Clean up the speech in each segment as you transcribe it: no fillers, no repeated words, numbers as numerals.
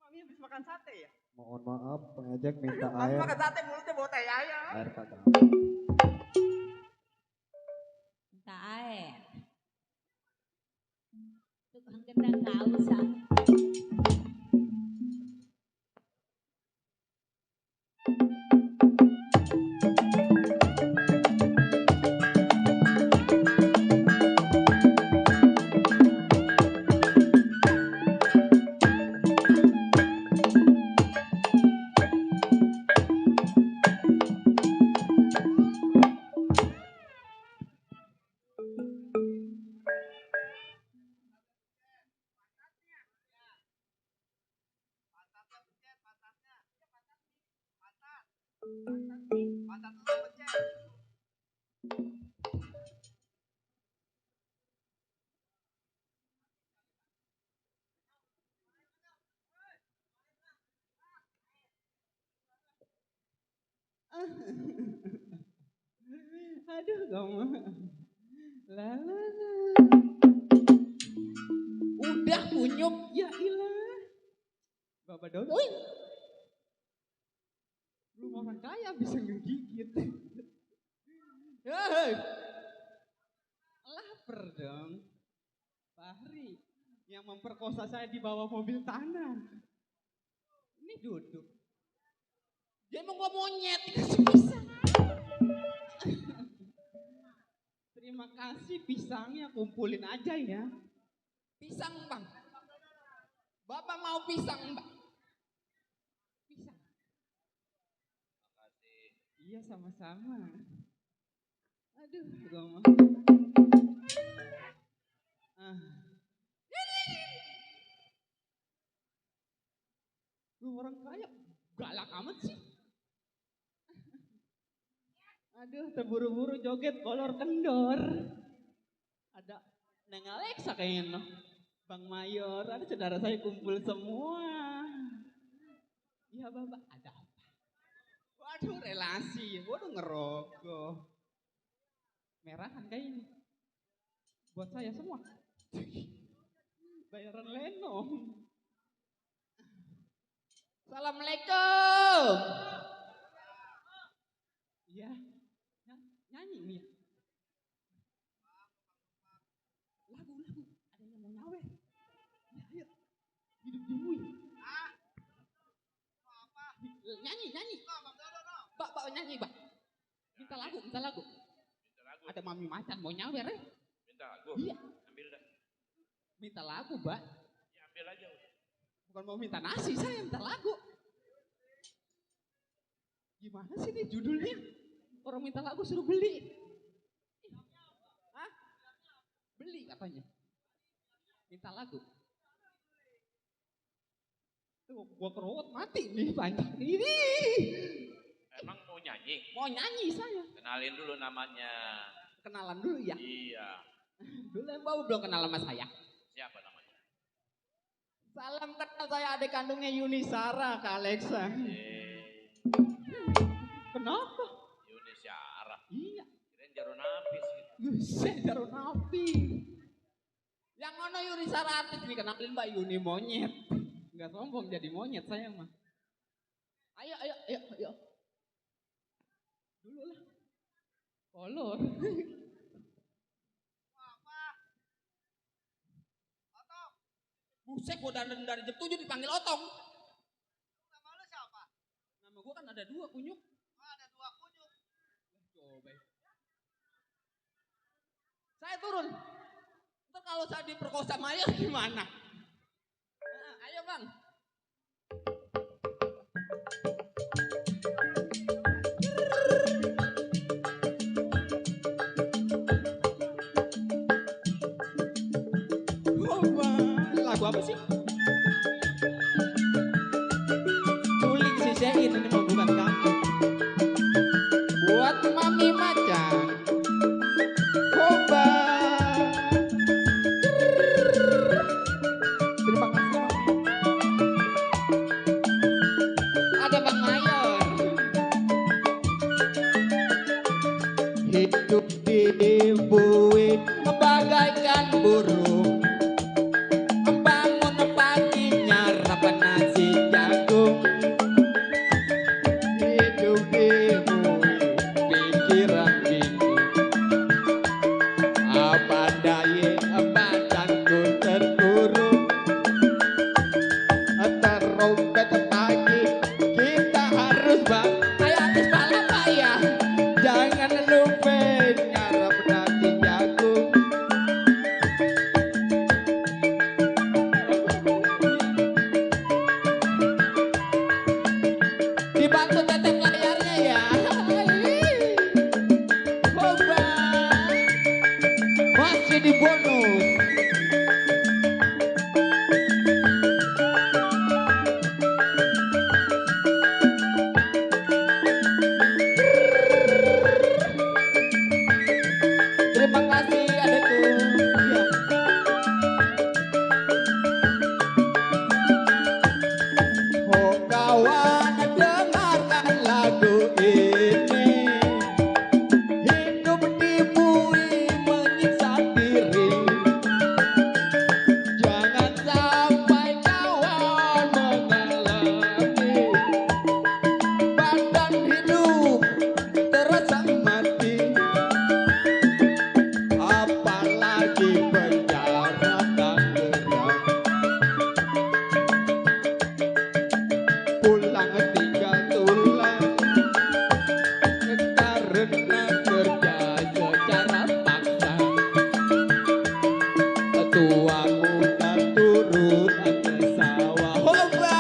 Habis makan sate ya? Mohon maaf, pengejek minta Mami air. makan sate mulutnya bau tai ayam. Air kagak. Minta air. Tukang gendang gak usah. Aduh, kamu. Lala. Udah kunyuk. Ya ilah. Bapak Daud. Belum orang kaya bisa ngegigit. Hei. Lapar dong. Fahri yang memperkosa saya di bawah mobil tanah. Ini duduk. Dia mau gua monyet, dikasih pisang. Terima kasih pisangnya, kumpulin aja ya. Pisang bang. Bapak mau pisang bang. Pisang. Makasih. Iya sama-sama. Aduh, gua mah. Lu orang kaya galak amat sih. Aduh, terburu-buru joget kolor kendor. Ada Neng Alexa kayaknya. Bang Mayor, ada saudara saya kumpul semua. Iya Bapak, ada apa? Waduh, relasi. Waduh, ngerokok. Merahan kayaknya. Buat saya semua. Bayaran Lenong. Assalamualaikum. Iya. Nyanyi nih. Lagu. Ada yang mau nyawer. Ya, ayo. Hidup di Mui. Nyanyi. Pak nyanyi, Pak. Minta lagu. Ada Mami Macan mau nyawer ya. Minta lagu? Iya. Ambil dah. Minta lagu, Pak. Ya ambil aja. Bukan mau minta nasi, saya minta lagu. Gimana sih nih judulnya? Orang minta lagu suruh beli. Hah? Beli katanya. Minta lagu. Tuh, gua kerowot mati nih panjang ini. Emang mau nyanyi? Mau nyanyi saya. Kenalin dulu namanya. Kenalan dulu ya. Iya. Dulu yang bawa belum kenal sama saya. Siapa namanya? Salam kenal, saya adik kandungnya Yuni Sarah, Kak Alexa. Kenapa? Yuni Syarah. Iya. Kirain Jaro Napis gitu. Buset, Jaro Napi. Yang mana Yuni Sarah artis nih, kenalin Mbak Yuni monyet. Enggak sombong jadi monyet saya mah. Ayo. Dulu lah. Kolor. Buset, gua dari jam 7 dipanggil Otong. Nama lu siapa? Nama gua kan ada 2 kunyuk. Oh, ada 2 kunyuk. Coba. Saya turun. Ntar kalau saya diperkosa Maya gimana? Nah, ayo bang. Lagu apa sih? Suling si Sein, ini mau bukan kamu. Buat mami macan. Coba. Terima kasih mami. Ada Bang Mayor. Hidup di bumi bagaikan burung. Bangun paginya rapat nasi jagung. Hidup di bumi pikiran bingung. Apa daya badanku terkurung. Terompet pagi kita harus bang. Ayo atas pala Pak ya. Jangan lupa nyarap nasi jagung. Dibantu tetep layarnya ya. Coba. Masih di bonus. Terima kasih adekku. Iya. Oh kawan, dengarkan lagu ini. Hidup di bumi menyiksa diri. Jangan sampai kawan mengalami badan hidup terasa mati. Apalagi penjara Tangerang. Pulang tinggal tulang karena kerja secara paksa. Tua muda turun ke sawah. Hoba.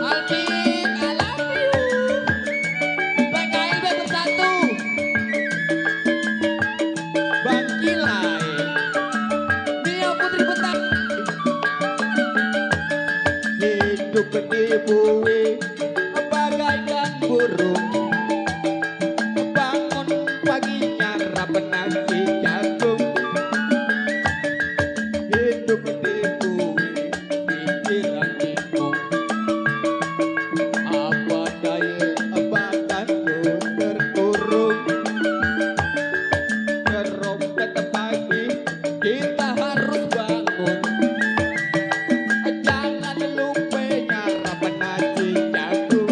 Alvin, I love you. PKLB bersatu. Bang Kilai. Nia Putri Betang. Hidup di bumi bagaikan burung. Bangun paginya rapat nasi jagung. Hidup di bumi pikiran bingung. Apa daya badanku terkurung. Terompet pagi kita harus bangun. Jangan lupa nyarap nasi jagung.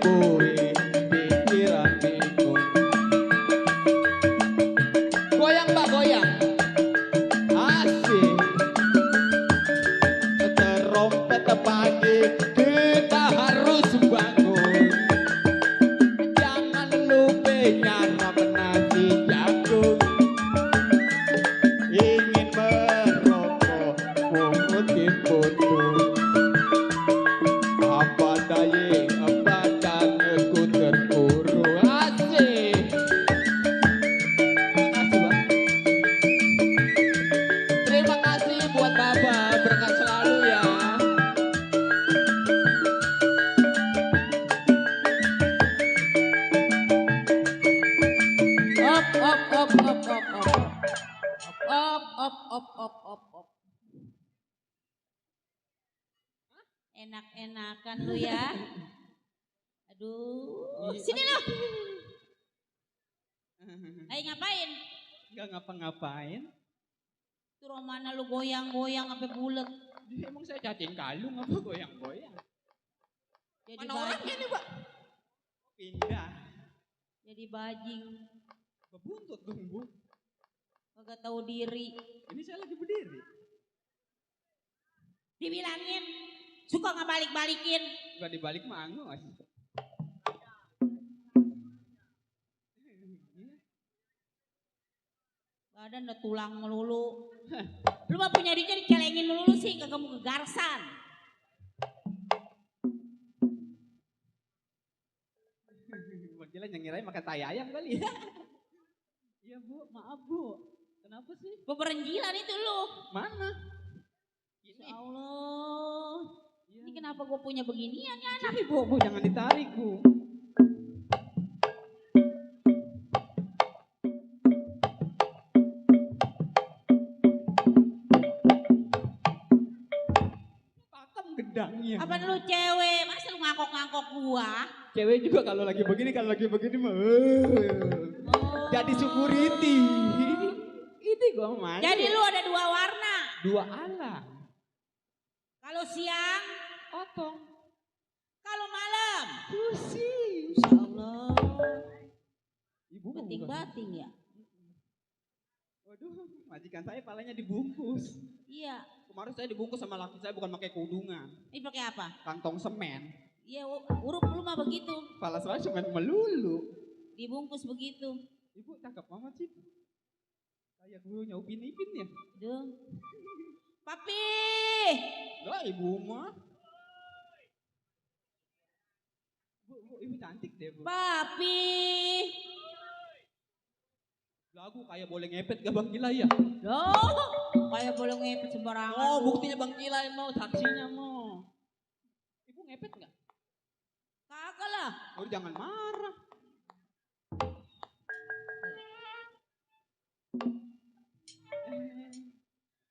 bui pikiran bingung. Goyang mbak goyang. Asik. Terompet pagi kita harus bangun. Jangan lupa nyarap nasi jagung. Ingin merokok pungutin putu. Apa daya badanku terkuru. Asik. Makasih Bang. Terima kasih buat Bapak, berkat selalu ya. Op op op op op op. Op op op op op op. Enak-enakan lu ya. Aduh, sini lo. Ayo ngapain? Enggak ngapa-ngapain. Tuh Romana lu goyang-goyang sampai bulet. Emang saya cacing kalung apa goyang-goyang? Jadi Mana orangnya nih Pak? Pindah. Jadi bajing. Bebuntut dong Bu. Kagak tahu diri. Ini saya lagi berdiri. Dibilangin suka ngebalik-balikin. Enggak dibalik mah angos. Badan udah tulang melulu. Lu mah punya duitnya dicelengin melulu sih, kagak mau kegarsan. Gila yang ngirain makan tai ayam kali ya. Iya Bu, maaf Bu. Kenapa sih? Beberenjilan itu lu. Mana? Ya Allah. Iya. Ini kenapa gue punya beginian ya anak? Ini Bu, jangan ditarik Bu. Pakem gedangnya. Apa lu cewek? Masa lu ngangkok-ngangkok gua? Cewek juga kalau lagi begini mah. Oh. Jadi security. Ini gua main. Jadi lu ada dua warna. Dua ala. Kalau siang, Otong. kalau malam. Pusi. Insya Allah. Ibu mau buka. Bating-bating ya? Waduh, majikan saya palanya dibungkus. Iya. Kemarin saya dibungkus sama laki saya bukan pakai kudungan. Ini pakai apa? Kantong semen. Iya, huruf lu mah begitu. Kepala saya semen melulu. Dibungkus begitu. Ibu cakep amat sih. Kayak gurunya Upin Ipin ya. Duh. Papi. Lah ibu mah. Bu, ibu cantik deh Bu. Papi. Lagu kayak boleh ngepet gak Bang Gila ya? Loh, kayak boleh ngepet sembarangan. Oh lu. buktinya Bang Gila mau, saksinya mau. Ibu ngepet gak? Kagak lah. Oh jangan marah.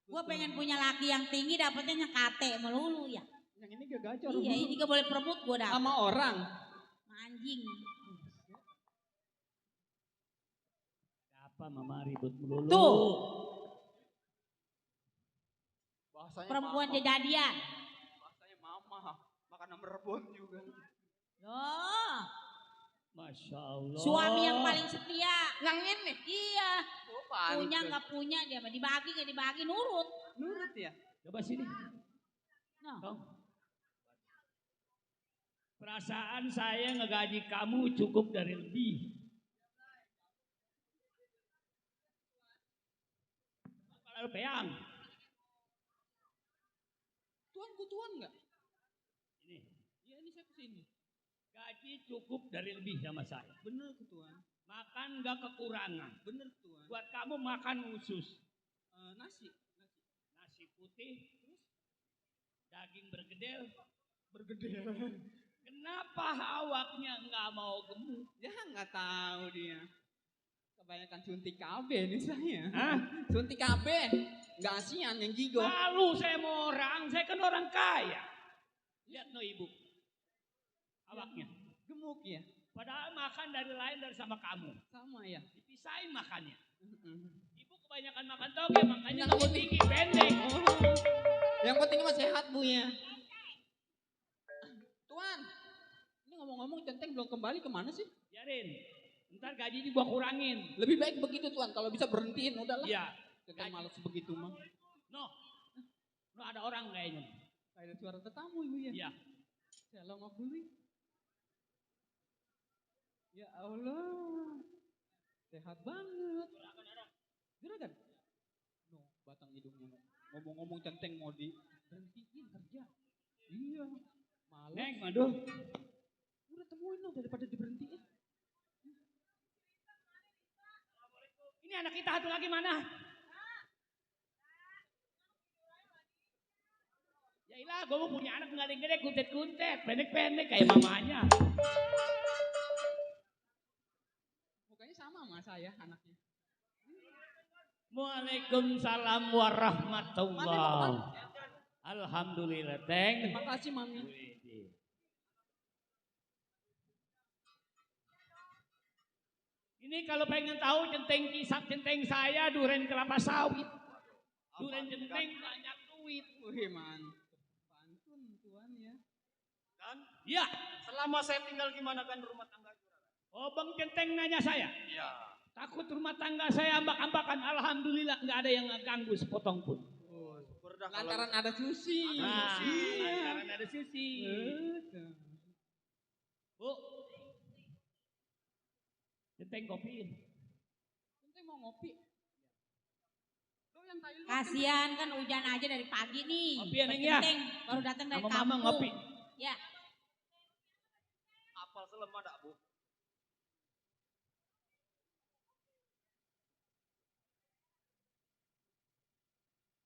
Gua pengen punya laki yang tinggi dapetnya nyekate melulu ya. Yang ini gak gacor. Iya, ini gak boleh perebut gua dapet. Sama orang. Anjing. Apa mama ribut melulu? Tuh, Bahasanya perempuan mama. jadian. Bahasanya mama. Makan nomor rebon juga. Loh, Masya Allah. suami yang paling setia. Yang ini. Iya, Oh, pantes. punya nggak punya dia mah dibagi nggak dibagi nurut. Nurut ya? Coba sini. Nah, Kau. Perasaan saya ngegaji kamu cukup dari lebih. Kalau peang. Tuan gak? Ini. Iya ini saya kesini. Gaji cukup dari lebih sama saya. Bener ke Tuan. Makan gak kekurangan. Bener Tuan. Buat kamu makan usus. Nasi. Nasi putih. Daging bergedel. Bergedel. Kenapa awaknya nggak mau gemuk? Ya nggak tahu dia. Kebanyakan suntik KB nih saya. Hah? Suntik KB. Nggak asian yang gigo. Lalu saya mau orang, saya kan orang kaya. Lihat no ibu. Awaknya. Gemuk ya. Padahal makan dari lain dari sama kamu. Sama ya. Dipisahin makannya. Ibu kebanyakan makan toge, makanya kamu tinggi, pendek. Yang penting mah sehat Bu ya. Tuan. Ini ngomong Ngomong-ngomong Centeng belum kembali kemana sih? Biarin. Ntar gajinya gua kurangin. Lebih baik begitu Tuan, kalau bisa berhentiin udahlah. Iya. Centeng males begitu mah. No. No ada orang kayaknya. Kayak suara tetamu ibu ya. Iya. Saya longok dulu. Ya Allah. Sehat banget. Juragan. No, batang hidungnya. Ngomong-ngomong Centeng mau diberhentiin kerja. Iya. Malas. Neng, aduh. Udah temuin lo daripada diberhentiin. Ini anak kita satu lagi mana? Ya ilah, gue mau punya anak nggak gede, kuntet-kuntet, pendek-pendek kayak mamanya. Mukanya sama sama saya anaknya. Waalaikumsalam warahmatullah. Alhamdulillah, Teng. Terima kasih Mami. Ini kalau pengen tahu centeng kisah centeng saya duren kelapa sawit. Duren centeng banyak duit. Wih mantap. Pantun Tuan ya. Kan? Ya. Selama saya tinggal gimana kan rumah tangga juragan? Oh Bang Centeng nanya saya. Iya. Takut rumah tangga saya ambak-ambakan. Alhamdulillah nggak ada yang ngeganggu sepotong pun. Oh, syukur dah kalau Lantaran ada susi. Nah, Iya. lantaran ada susi. Bu. Centeng kopi. Centeng mau ngopi. Doyan tai lu. Kasihan kan hujan aja dari pagi nih. Ngopi ya, Neng, ya? Centeng baru datang dari Sama kampung. mama ngopi. Ya. apal selemah dak bu?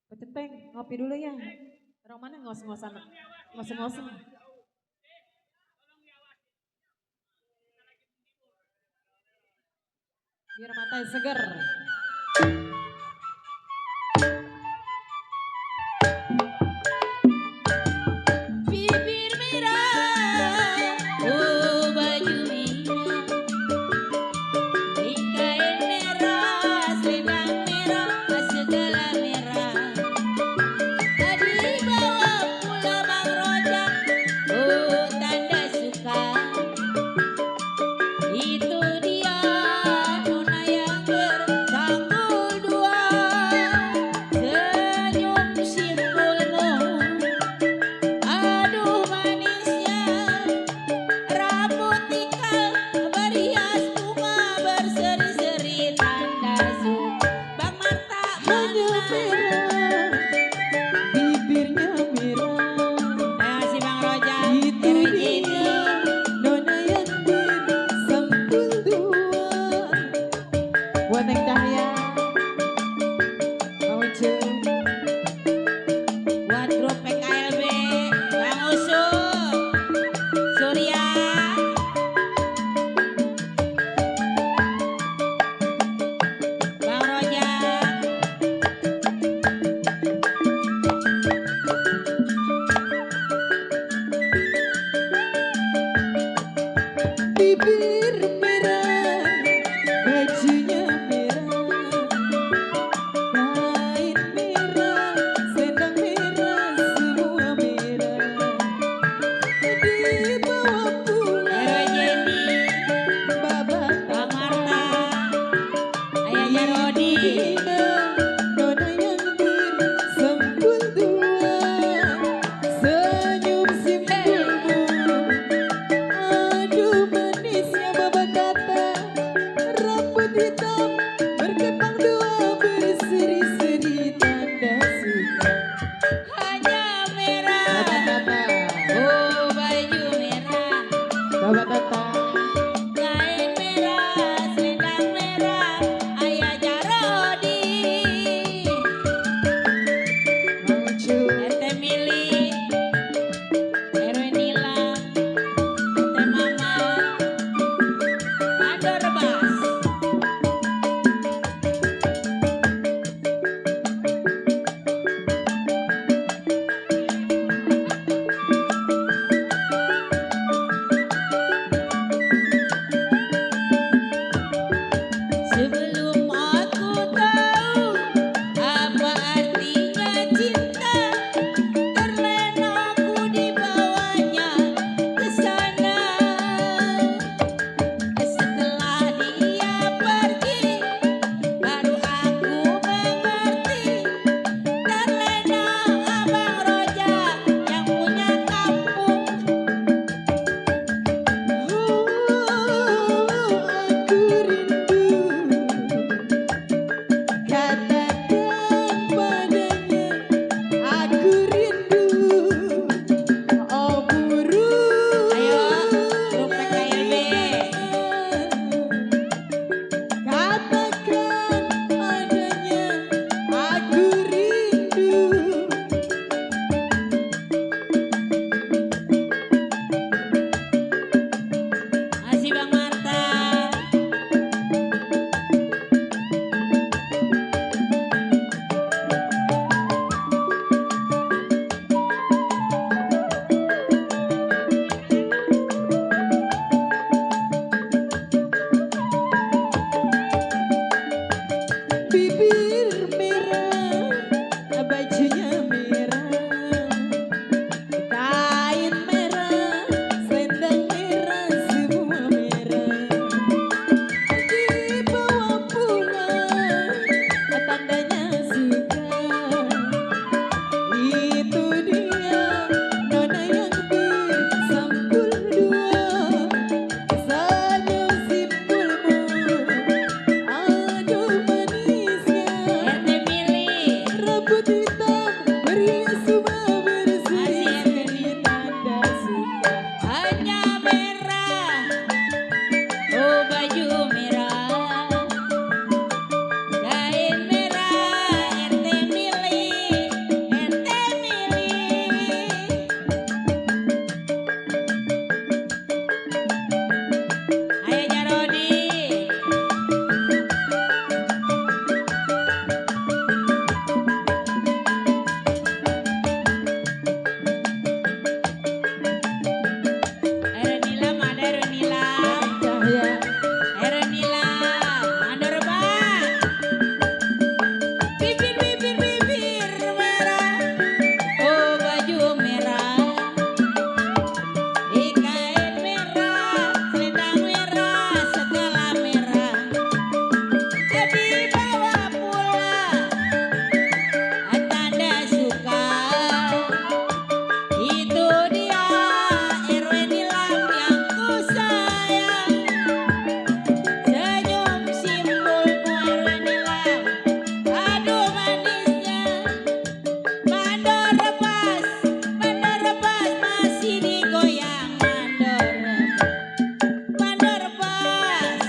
Pak Centeng, ngopi dulu ya. Orang mana ngos-ngosan, ngos-ngosan. Biar matanya seger. Bibir merah, oh baju merah, kain merah, selendang merah, segala merah. Tadi bawa pula Bang Rojak, oh tanda suka. Itu dia nona yang bersanggul dua, senyum simpulmu. Aduh manisnya, rambut ikal berhias bunga berseri-seri tanda suka. Bang Marta mana? Bibirnya merah. Ayo si Bang Rojak, Itu RWJ dia ini. nona yang bersangkul dua. Waneng Cahya. Mau cuy. Buat grup PKLB, Bang Usul, Surya. Bang Rojak. Bibir merah, bajunya merah, kain merah, selendang merah, semua merah. Dibawa pulang RWJ ini, babat Bang Marta, ayahnya Rodi. nona yang bersangkul dua, senyum simpulmu. Aduh manisnya babat kata, rambut hitam berkepang dua, berseri-seri tanda suka. Hanya merah, oh baju merah, Babat kata, kain merah, selendang merah, ayahnya Rodi. mau cuy. RT Mili, RW Nila, RT Mama, ada Rebas. merah, oh baju merah, kain merah, RT milih, RT milih. Ayo Jarodi. Erenila mana Erenila? Cahaya. Erenila, mandor bang. Bibir merah, oh baju merah, kain merah, selendang merah, segala merah. Dibawa pula, tanda suka. Itu dia Erwin Nilam yang ku sayang. Senyum simpulmu Erwin Nilam, aduh manisnya. Mandor rebas masih digoyang. Mandor rebas,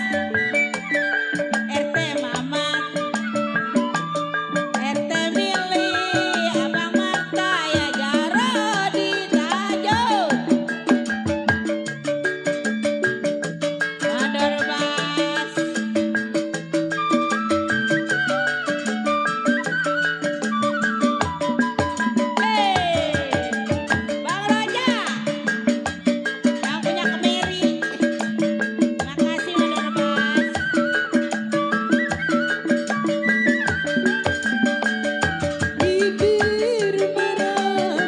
RT Mamat, RT milih, Abang Marta ya Jarodi Tajo. Mandor rebas. Bang Roja yang punya kemeri, makasih Mandor rebas. Bibir merah,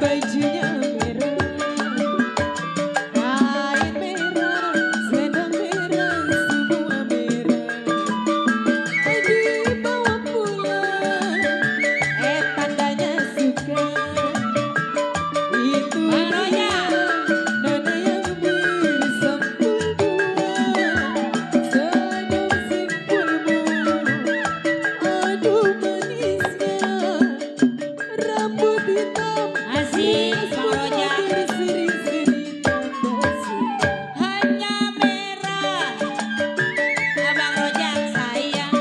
bajunya merah, kain merah, selendang merah, semua merah. Dibawa pulang, tandanya suka. Itu Bang Roja. dia, nona yang bersambung dua, senyum simpulmu. Aduh manisnya, rambut hitam, Asik Bang Roja. berseri-seri tanda suka. Hanya merah, Abang Rojak sayang.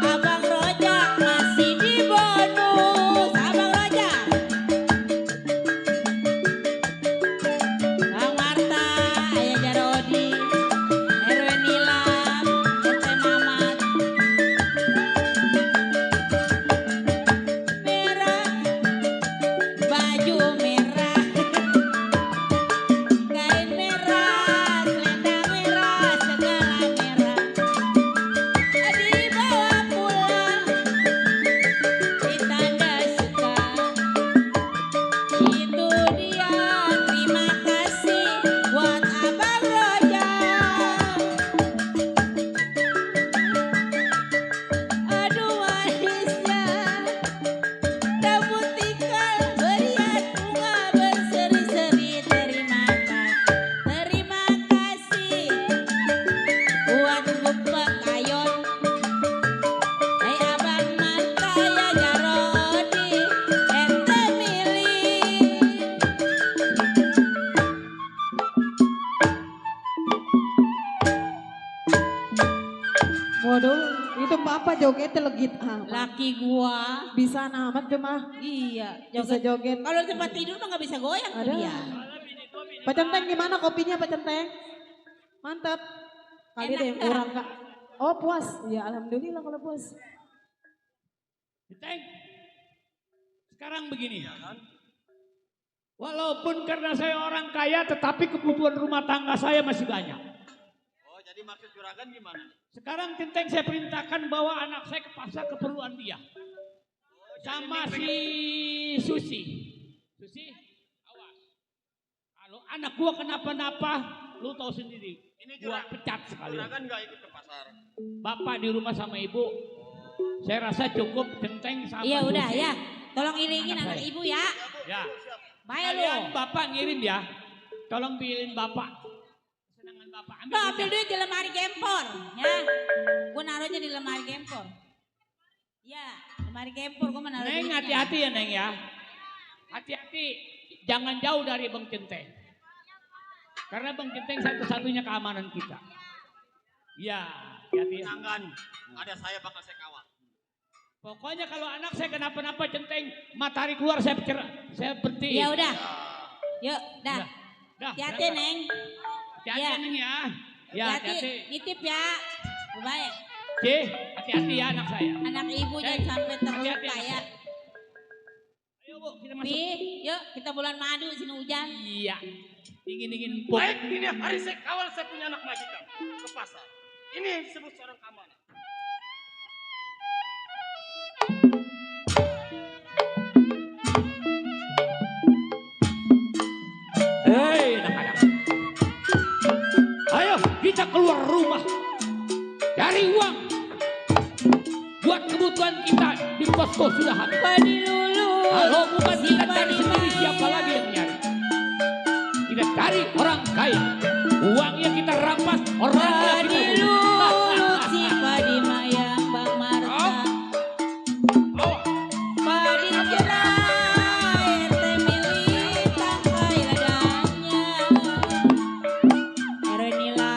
Abang Rojak masih di bonus. Abang Rojak. Bang Marta, Ayah Jarodi, Erwin Nilam, RT Mamat. Merah, baju merah, kain merah, selendang merah, segala merah. Dibawa pulang, ditanda suka. Itu dia, terima kasih buat Abang Rojak. Aduh manisnya, rambut ikal berian bunga berseri-seri. Terima kasih buat Bupek Kayon. Abang Marta ya Jarodi, RT milih. Waduh, itu papa jogetnya legit amat. Laki gua, Bisa amat tuh mah, iya bisa joget. joget. Kalau di tempat tidur mah nggak bisa goyang tuh Ada. dia. Pak Centeng gimana kopinya Pak Centeng? Mantap. Kali Enak ada yang nggak? kurang Kak. Oh puas, ya alhamdulillah kalau puas. Teng. Sekarang begini ya kan. Walaupun karena saya orang kaya tetapi kebutuhan rumah tangga saya masih banyak. Oh, jadi maksud juragan gimana? Sekarang Tenteng saya perintahkan bawa anak saya ke pasar keperluan dia. Sama si Susi. Susi, awas. Kalau anak gua kenapa-napa, lu tahu sendiri. Ini Gua pecat sekali. juragan nggak ikut ke pasar. Bapak di rumah sama ibu. Saya rasa cukup Tenteng sama Iya udah Susi. ya, tolong iringin Anak anak saya. ibu ya. Ya. Baik Kalian lu. bapak ngirim ya. Tolong pilih bapak. Senangan bapak. Lo ambil duitnya. duit di lemari gempor, ya. Gue naruhnya di lemari gempor. Ya, lemari gempor gue menaruh Neng duitnya. hati-hati ya Neng ya. Hati-hati. jangan jauh dari Bang Centeng. Karena Bang Centeng satu-satunya keamanan kita. Ya, hati-hati. Jangan, ada saya bakal saya kawal. Pokoknya kalau anak saya kenapa-napa Centeng, matahari keluar saya berhenti. Ya udah. Yuk, dah. Dah, Hati-hati, Neng. hati-hati Ya. Neng ya. Ya, hati-hati. Nitip ya. Bye. C, hati-hati ya anak saya. Anak ibu jangan sampai terluka ya. Ayo Bu, kita masuk. Pi, yuk kita bulan madu sini hujan. Iya. Dingin-dingin empuk. Baik, ini hari saya kawal saya punya anak majikan ke pasar. Ini disebut seorang keamanan. Hei anak-anak. Ayo kita keluar rumah. Cari uang. Buat kebutuhan kita di posko sudah habis. Padi lulu. Kalau bukan kita cari sendiri siapa lagi yang nyari? Kita cari orang kaya. Uangnya kita rampas, orangnya kita Padi bunuh. lulu si padi mayang Bang Marta. Padi cerai RT milik tangkai ladanya. Erenila.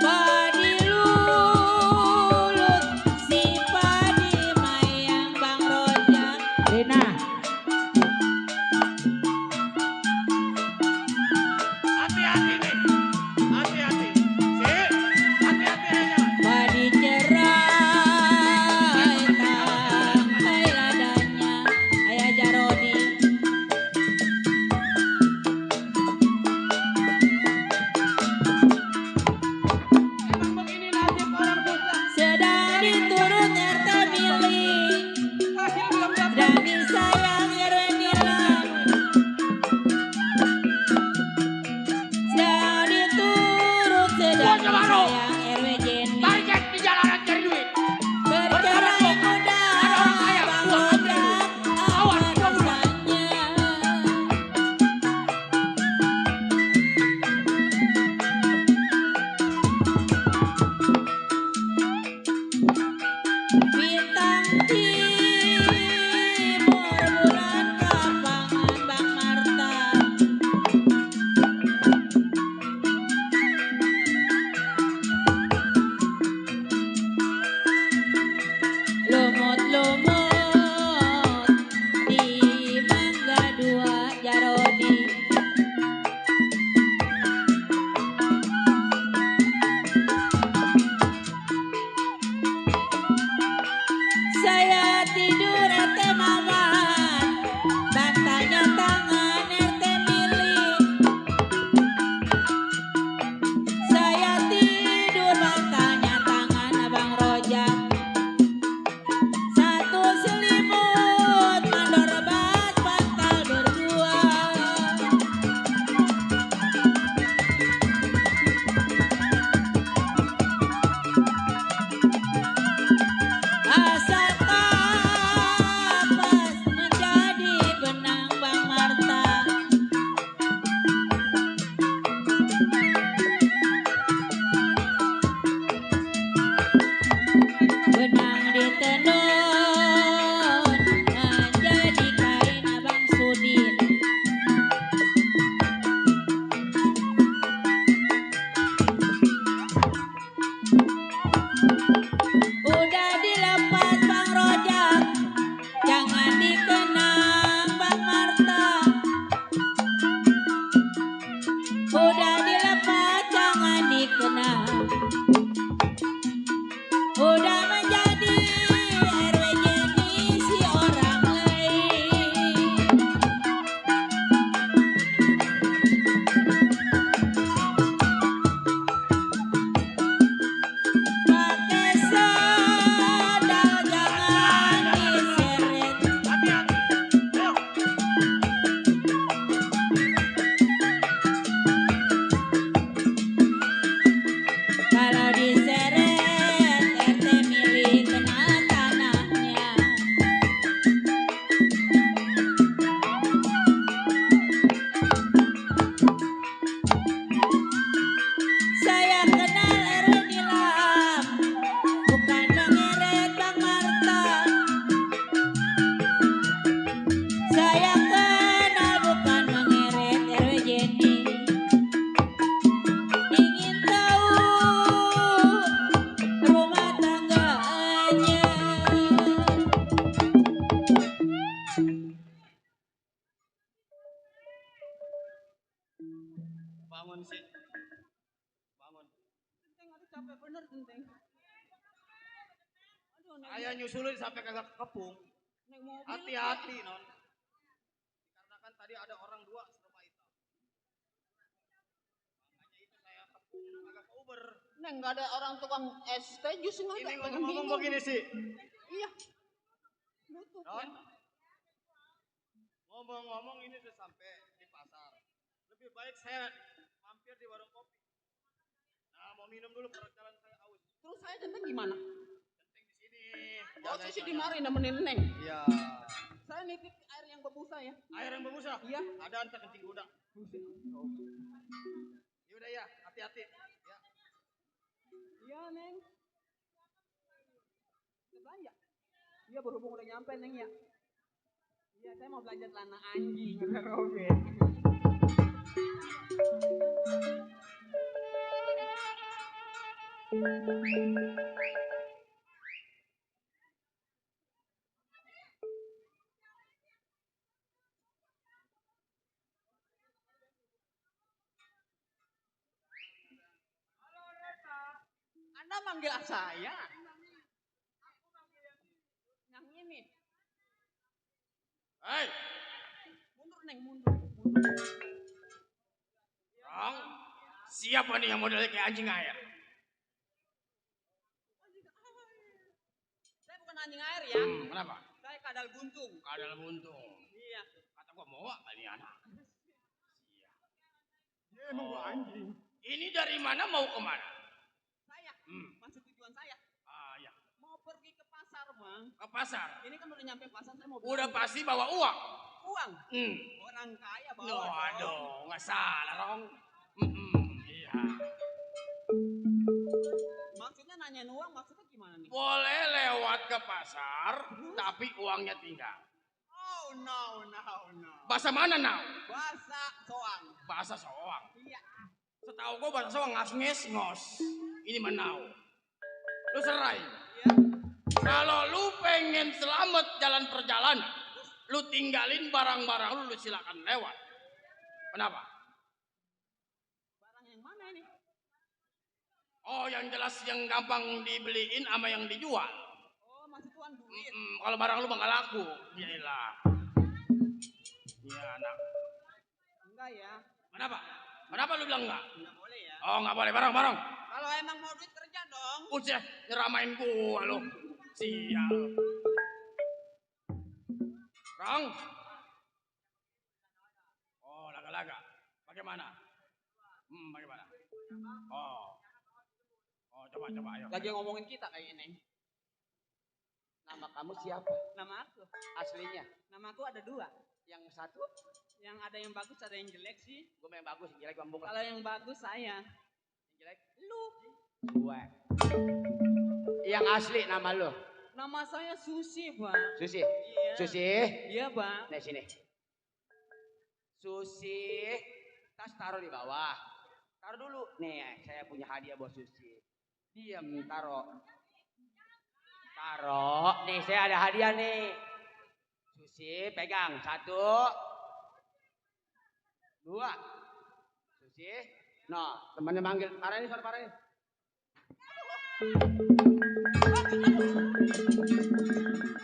Padi lulut si padi mayang Bang Rojak. Rina. Hati-hati nih, hati-hati. Hati-hati aja. Padi cerai tangkai ladanya. Ayah Jarodi. Emang begini nasib orang susah. Sedang diturut RT milik. Hasil belum dapat. Dan disayang Erenila. Sedang diturut sedang disayang RW Jenny. Target di jalanan cari duit. Bercerai muda Bang Rojak apa rasanya. Bintang timur bulan kapangan Bang Marta. Lumut-lumut di Mangga Dua Jarodi. Saya tidur RT Maman, bantalnya tangan RT milik. Saya tidur bantalnya tangan Abang Rojak. Satu selimut mandor rebat bantal berdua. Asal kapas menjadi benang Bang Marta. Benang ditenun menjadi kain Abang Sudin. Udah dilepas Bang Rojak, jangan dikenang Bang Marta. Udah dilepas jangan dikenang. Udah menjadi RW Saya nyusulin sampai kagak kekepung. Naik mobil. Hati-hati non. Karena kan tadi ada orang dua serba hitam. Makanya itu saya kepung agak ke Uber. Neng nggak ada orang tukang es teh jus nggak ada. Ini ngomong-ngomong begini sih. Iya. Butuh. Non. Ngomong-ngomong ini udah sampai di pasar. Lebih baik saya mampir di warung kopi. Nah, mau minum dulu perjalanan saya aus. Terus saya centeng gimana? Centeng di sini. Oh, sih dimarahin nemenin Neng. Iya. Saya nitip air yang berbusa ya. Air yang berbusa? Iya. Ada antar kencing kuda. Yaudah ya, hati-hati. Ya. Iya Neng. Udah belanja? Iya berhubung udah nyampe Neng ya. Iya saya mau belanja celana anjing. Udah robek. Anda manggil saya? Yang ini. Hei, Mundur Neng, mundur. Rong. Siapa nih yang modelnya kayak anjing air? Saya bukan anjing air ya. Kenapa? Saya kadal buntung. Kadal buntung. Iya. Kata gua mau gak ini anak? Iya. Dia emang gua anjing. Ini dari mana mau kemana? Saya. Masih tujuan saya. Ah ya, Mau pergi ke pasar bang. ke pasar. Ini kan udah nyampe pasar saya mau Udah belanja. pasti bawa uang. Uang. Hmm. Orang kaya bawa. Loh, dong. aduh, nggak salah, Rong. Iya. Maksudnya nanyain uang maksudnya gimana nih? Boleh lewat ke pasar, tapi uangnya tinggal. Oh no. Bahasa mana, Nau? Bahasa soang. Bahasa soang. Iya. Setahu gua bahasa soang ngas-nges, ngos. Ini menau. Lu serai. Iya. Kalau lu pengen selamat jalan perjalanan, lu tinggalin barang-barang lu silakan lewat. Kenapa? Barang yang mana ini? Oh, yang jelas yang gampang dibeliin sama yang dijual. Oh masih tuan duit. Kalau barang lu bakal laku. Gila. Iya, anak. Enggak ya. Kenapa? Kenapa lu bilang enggak? Enggak boleh ya. Oh, enggak boleh barang-barang. Kalau emang mau duit kerja dong. Udah nyeramain gua lu. Sial. Rong. Oh, laga-laga. Bagaimana? Bagaimana? Oh. Oh, coba ayo. Lagi ngomongin kita kayak ini. Nama kamu siapa? Nama aku. Aslinya? Nama aku ada dua. Yang satu? Yang ada yang bagus ada yang jelek sih. Gue yang bagus, yang jelek bambung lah. Kalau yang bagus saya. Yang jelek? Lu. Gue. Yang asli nama lu? Nama saya Susi bang. Susi? Iya. Susi? Iya bang. Nih sini. Susi. Tas taruh di bawah. Taruh dulu. Nih saya punya hadiah buat Susi. Diam, taruh. Taruh. Nih saya ada hadiah nih. Susi pegang. 1 2 Susi. Nah temannya manggil. Parah ini suara parah ini.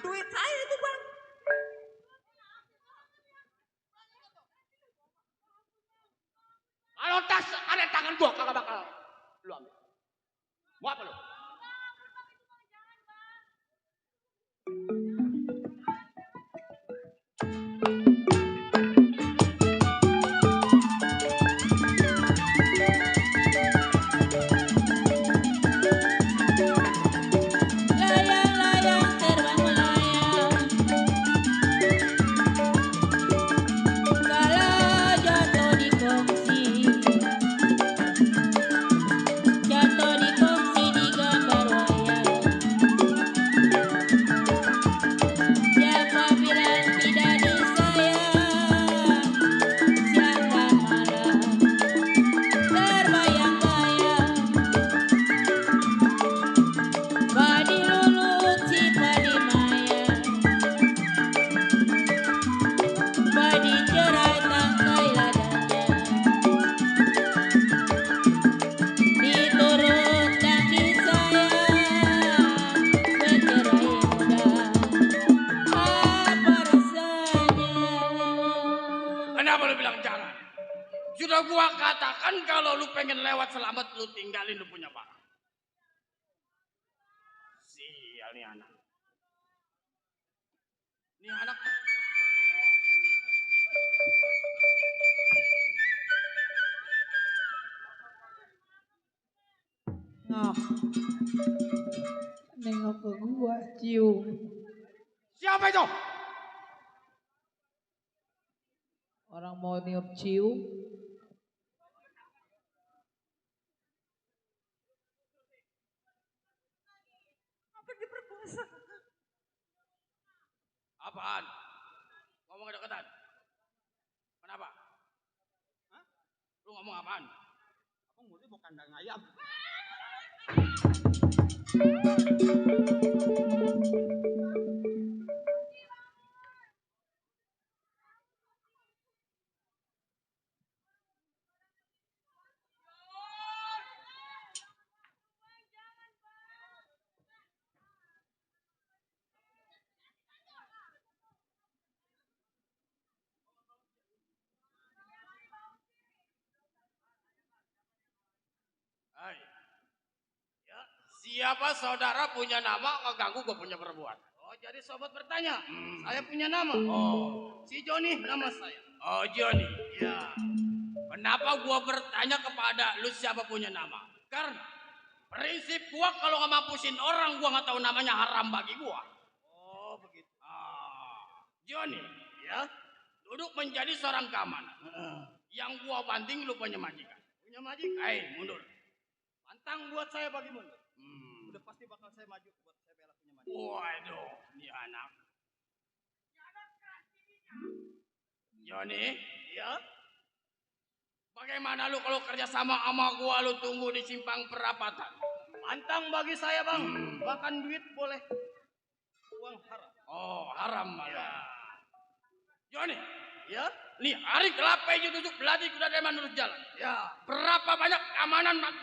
Duit saya itu bang. Kalau tas ada tangan gua kagak bakal lu ambil. Mau apa lu? Layang-layang terbang melayang. Kalau jatuh di kongsi. gua katakan kalau lu pengen lewat selamat, lu tinggalin lu punya barang. Sial nih anak. Nih anak. Ngap. Nengok ke gua, cium. Siapa itu? Orang mau niup cium. Apaan? Ngomong deketan. Kenapa? Hah? Lu ngomong apaan? Aku ngurus mau kandang ayam. Hai. Ya, siapa saudara punya nama ngeganggu gue punya perempuan? Oh, jadi sobat bertanya. Saya punya nama. Oh, si Joni nama saya. Oh, Joni. Ya. Kenapa gua bertanya kepada lu siapa punya nama? Karena prinsip gua kalau nggak mampusin orang, gua nggak tahu namanya haram bagi gua. Oh, begitu. Joni, ya, duduk menjadi seorang keamanan. Yang gua banting lu punya majikan. Punya majikan? Mundur. Pantang buat saya bagi mundur. Udah pasti bakal saya maju buat saya bela punya majikan. Waduh, ini anak. Joni, ya. Bagaimana lu kalau kerja sama gua lu tunggu di simpang perapatan? Pantang bagi saya, Bang. Bahkan duit boleh. Uang haram. Oh, haram malah. Ya. Joni, ya. Nih, hari kelapa hijau tusuk belati kuda deman lurus jalan. Ya. Berapa banyak keamanan, Bang?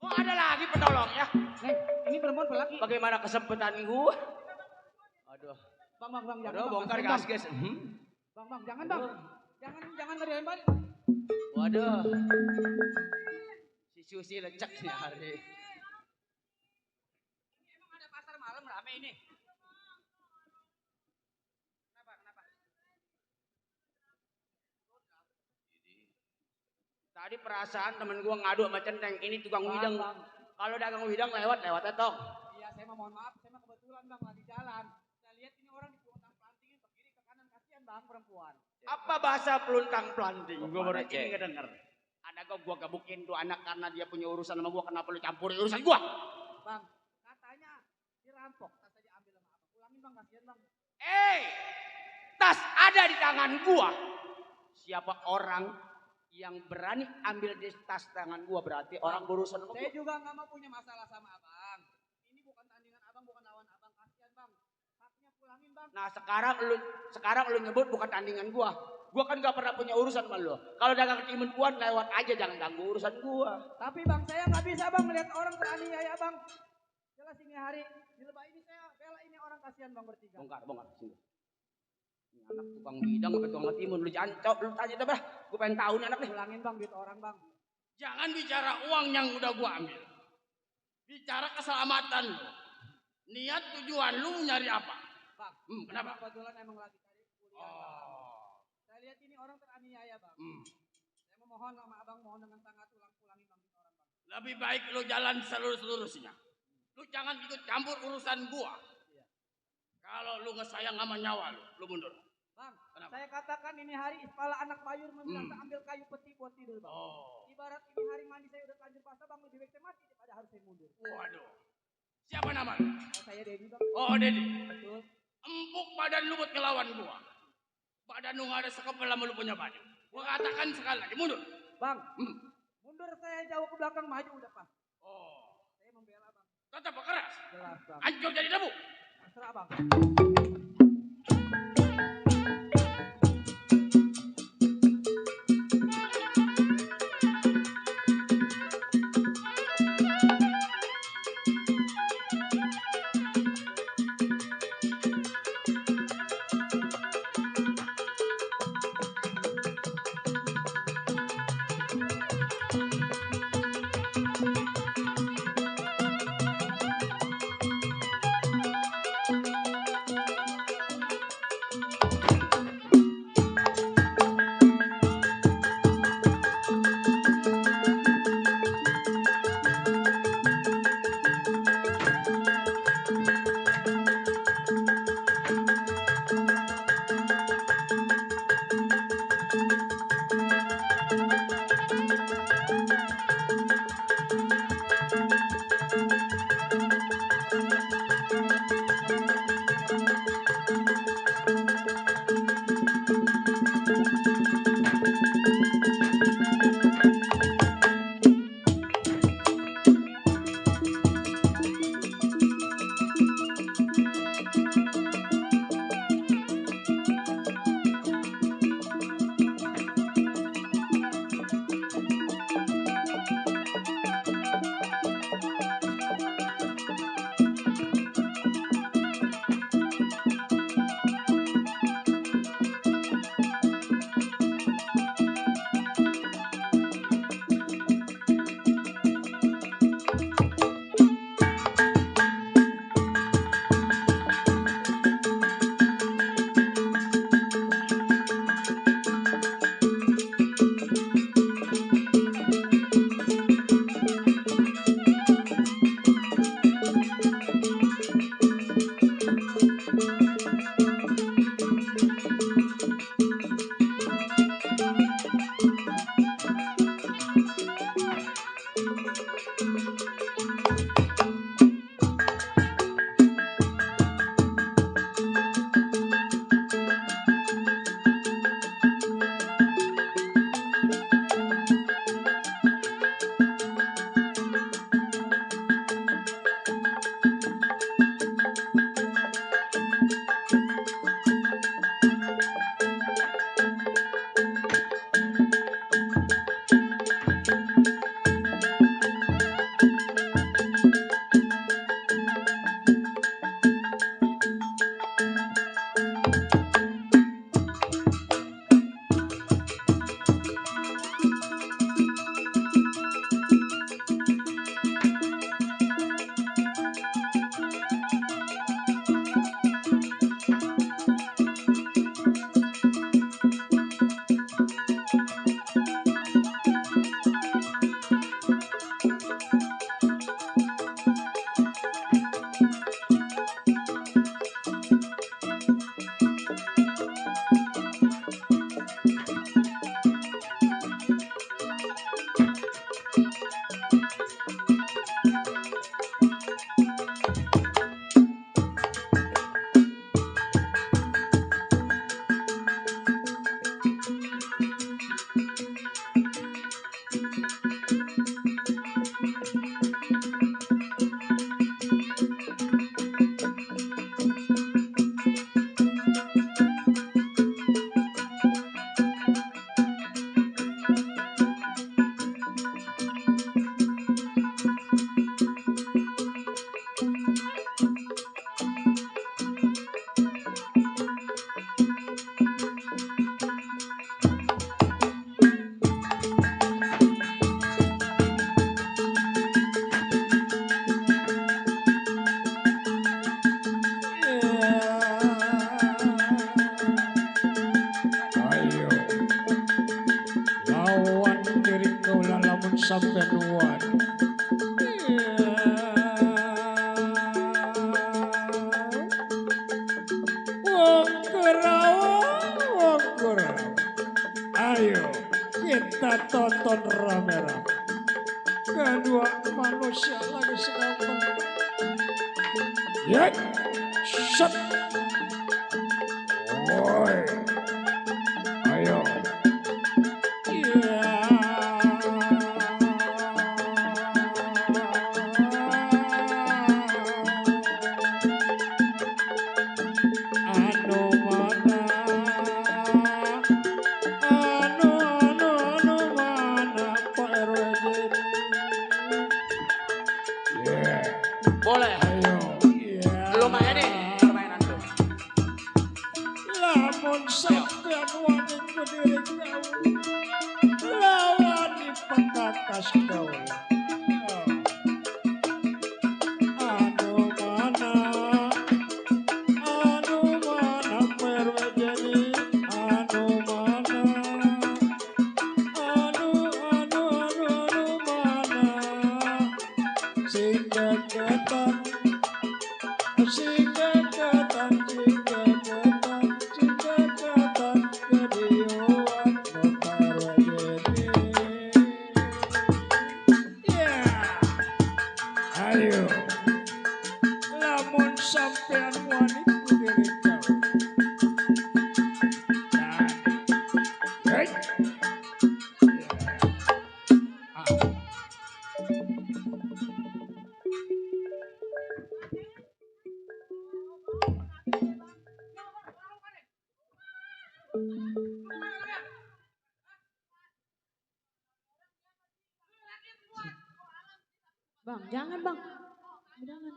Oh, ada lagi penolong ya. Neng, ini perempuan pelaki. Bagaimana kesempatan gua? Aduh, Bang, jangan Aduh, bang. bongkar kasihan, gas. Bang, jangan bang. Jangan gak dilempar. Waduh. Si Susi lecek sih hari. Emang ada pasar malam rame ini. Kenapa? Tadi perasaan temen gua ngadu sama Centeng, ini tukang Bang, widang. Bang. Kalau dagang widang lewat tok. Iya, saya mohon maaf, saya mah kebetulan bang lagi jalan. Saya lihat ini orang di peluntang pelantingin ke kiri ke kanan, kasihan bang perempuan. Apa bahasa peluntang pelanting? Gua baru Cek. ini ngedenger. Ada gua gebukin tuh anak karena dia punya urusan sama gua, kenapa lu campuri urusan gua? Bang, katanya dirampok, tas aja ambil sama abang. Pulangin bang, kasihan bang. Tas ada di tangan gua. Siapa orang yang berani ambil di tas tangan gua berarti orang berurusan sama Saya gua. juga nggak mau punya masalah sama abang. Ini bukan tandingan abang, bukan lawan abang, kasihan bang. Haknya pulangin bang. Nah sekarang lu nyebut bukan tandingan gua. Gua kan gak pernah punya urusan sama lu. Kalau dagang timun-puan lewat aja, jangan ganggu urusan gua. Tapi bang, saya nggak bisa bang melihat orang teraniaya bang. Jelas ini hari di lebah ini saya bela ini orang, kasihan bang bertiga. Bongkar sini. Ini anak tukang bidang apa tukang timun, lu jangan lu tanya dah, gua pengen tahu nih anak nih. Pulangin bang duit orang bang. Jangan bicara uang yang udah gua ambil. Bicara keselamatan lu. Niat tujuan lu nyari apa? Bang, Kenapa? kebetulan emang lagi cari kuliah. Bang. Oh. Saya lihat ini orang teraniaya bang. Hmm. Saya memohon sama abang, mohon dengan sangat pulangin bang duit orang bang. Lebih baik lu jalan seluruh-seluruhnya. Lu jangan ikut campur urusan gua. Iya. Kalau lu nggak sayang sama nyawa lu mundur. Bang, Kenapa? saya katakan ini hari kepala anak bayur meminta ambil kayu peti buat tidur bang. Oh. Ibarat ini hari mandi saya udah telanjur basah bang, lebih baik saya mati daripada harus saya mundur. Waduh. Siapa nama lu? Saya Dedi bang. Oh, Dedi. Betul. Empuk badan lu buat ngelawan gua. Badan lu nggak ada sekepel sama lu punya baju. Gua katakan sekali lagi mundur. Bang, mundur saya jauh ke belakang, maju udah pas. Oh. Saya membela bang. Tetap keras. Jelas bang. Hancur jadi debu. Terserah bang. wan diri kau lamun sampai nuan. Wong Kurawa. Ayo kita tonton rame-rame. Kedua manusia lagi sedang ya, shut. Woi, ayo. Ya. Anu mana? Anu mana Pak RW jadi? Yeah. Boleh. Ayo. Lu main nih permainan tuh. Lamun sampean wani berdiri kau, lawan di pekakas kau. Anu mana perwe jadi, anu mana, anu mana, sehingga ketan. Singkatan kedioan notar wajeni. Yeah. Ayo, lamun sampean wanita diri kau. Hey. Bang, jangan bang. Jangan.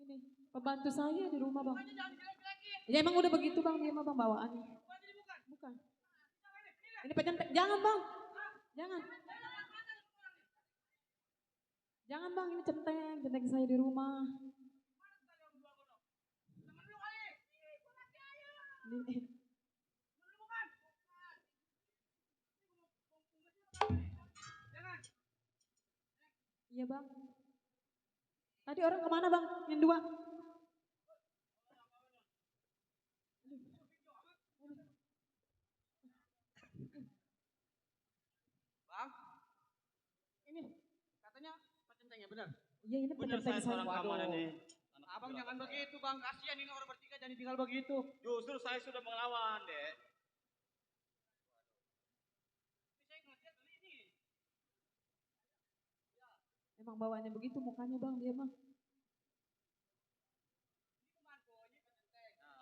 Ini pembantu saya di rumah bang. Ya emang udah begitu bang, dia mah bang bawaannya. Bukan. Ini pecentek, jangan bang. Jangan. Jangan bang, ini centeng saya di rumah. Iya bang. Tadi orang kemana bang? Yang dua. Bang, ini katanya pecentengnya benar. Iya ini pencenteng saya. Waduh. Abang jangan begitu bang, kasihan ini orang bertiga jadi tinggal begitu. Justru saya sudah melawan, Dek. Emang bawaannya begitu mukanya bang, dia mah.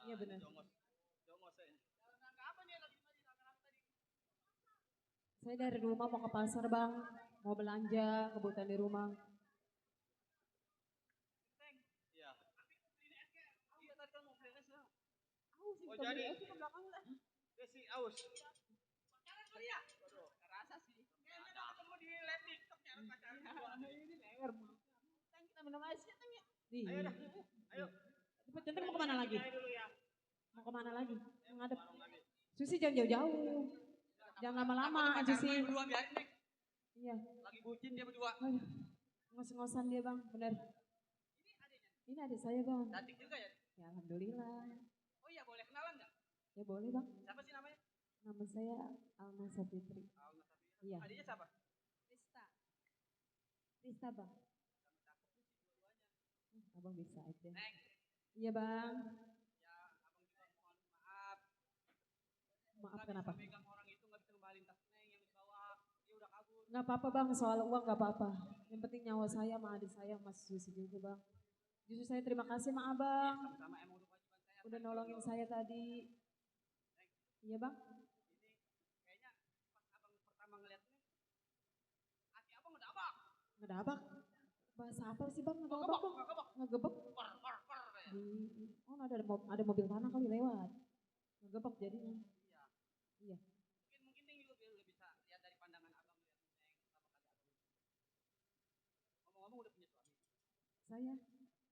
Iya benar. Saya dari rumah mau ke pasar bang, mau belanja kebutuhan di rumah. Oh jadi Desi aus. Iya, rasa sih. Kayaknya udah ketemu di live TikTok nyari pacaran. Ini leher. Kita minum aja sih, Teng. Ayo dah. Ayo. Pecentek mau kemana lagi? Mau kemana lagi? Menghadap. Susi jangan jauh-jauh. Jangan lama-lama Susi. Berdua biarin, Neng. Iya. Lagi bucin dia berdua. Ngos-ngosan dia bang, benar. Ini adik saya bang. Cantik juga ya? Ya alhamdulillah. Oh iya, boleh kenalan nggak? Ya boleh bang. Siapa sih namanya? Nama saya Alma Safitri. Iya. Adiknya siapa? Rista bang. Abang bisa aja. Iya bang. Ya, abang juga mohon maaf. Maaf kenapa? Megang orang itu nggak bisa ngembalin tas Neng yang dibawa. Dia udah kabur. Nggak apa-apa bang, soal uang nggak apa-apa. Yang penting nyawa saya sama adik saya masih Susi juga bang. Justru saya terima kasih sama abang. Sama emang udah kewajiban saya. Udah nolongin saya tadi. Iya bang. Ini kayaknya pas abang pertama ngeliat ini, hati abang udah abang. Ngedabak. Bahasa apa sih bang? Ngedabak bang? Ngegebek. Oh ada mobil tanah kali lewat. Ngegebek jadinya. Iya. Mungkin Neng juga udah bisa lihat dari pandangan abang lihat Neng pertama kali abang. Ngomong-ngomong udah punya suami? Saya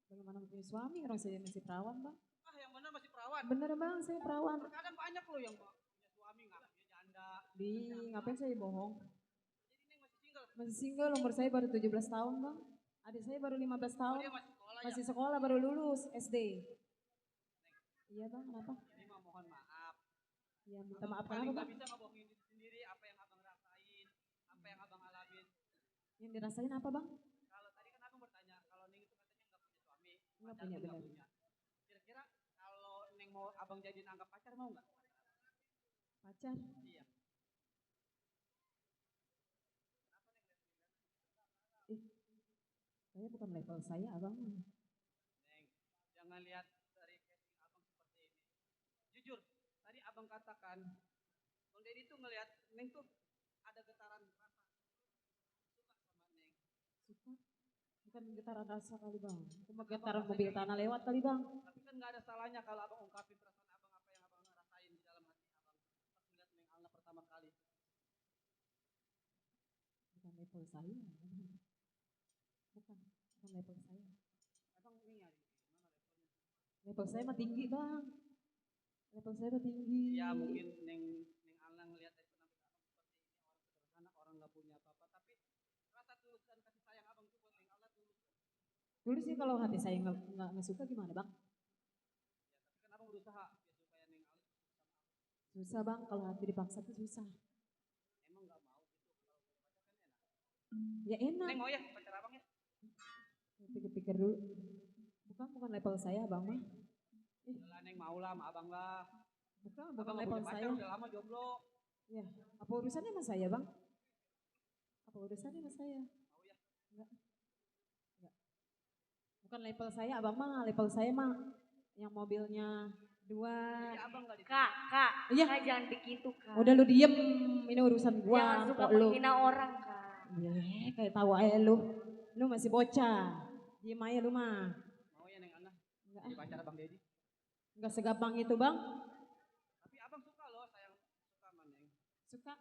bagaimana punya suami? Orang saya masih perawan bang. Ah yang benar masih perawan. Bener bang, saya perawan. Terkadang banyak loh yang punya suami nggak punya janda. Di ngapain saya bohong? Masih single, umur saya baru 17 tahun bang. Adik saya baru 15 tahun. Masih sekolah baru lulus SD. Iya bang, kenapa? Ini mah mohon maaf. Iya minta maaf Paling kenapa nggak bang? bisa ngebohongin diri sendiri apa yang abang rasain, apa yang abang alamin. Yang dirasain apa bang? Kalau tadi kan abang bertanya, kalau Neng itu katanya nggak punya suami, Nggak pacar punya, tuh nggak benar. punya. Kira-kira kalau Neng mau abang jadiin anggap pacar mau nggak? Pacar? Iya. Ih, saya bukan level saya abang. Neng, jangan lihat dari casing abang seperti ini. Jujur, tadi abang katakan, Bang Deddy tuh ngelihat Neng tuh ada getaran rasa suka sama Neng. Suka? Bukan getaran rasa kali bang. Cuma getaran mobil tanah lewat kali bang. Tapi kan nggak ada salahnya kalau abang ungkapin perasaan abang apa yang abang rasain di dalam hati abang pas ngeliat Neng Alna pertama kali. Bukan level saya. Bukan level saya. Abang ini nyari gimana levelnya? Level saya mah tinggi bang. Level saya mah tinggi. Ya mungkin Neng Alna ngelihat dari penampilan abang seperti ini orang sederhana, orang nggak punya apa-apa, tapi rasa tulus dan kasih sayang abang tuh buat Neng Alna tulus. Dulu sih kalau hati saya nggak suka gimana bang? Ya tapi kan abang berusaha ya supaya Neng Alna sama abang. Susah bang, kalau hati dipaksa tuh susah. Emang nggak mau gitu kalau punya pacar kan enak. Ya enak. Neng mau ya pacar abang ya? Pikir-pikir dulu. Bukan level saya bang mah. Udah Neng mau lah sama abang lah. Bukan Abang nggak level punya pacar saya. udah lama jomblo. Ya, apa urusannya sama saya bang? Apa urusannya sama saya? Mau ya? Enggak. Bukan level saya, abang mah level saya mah yang mobilnya 2. Jadi abang nggak Kak, kak, Iya. kak jangan begitu kak. Udah lu diem, ini urusan gua. Jangan suka kok lu. menghina orang kak. Kayak tahu aja lu. Lu masih bocah. Diem aja lu mah. mau ya Neng Alna Enggak, jadi pacar abang Deddy. enggak segampang itu bang. Tapi abang suka loh sayang suka sama Neng. Suka.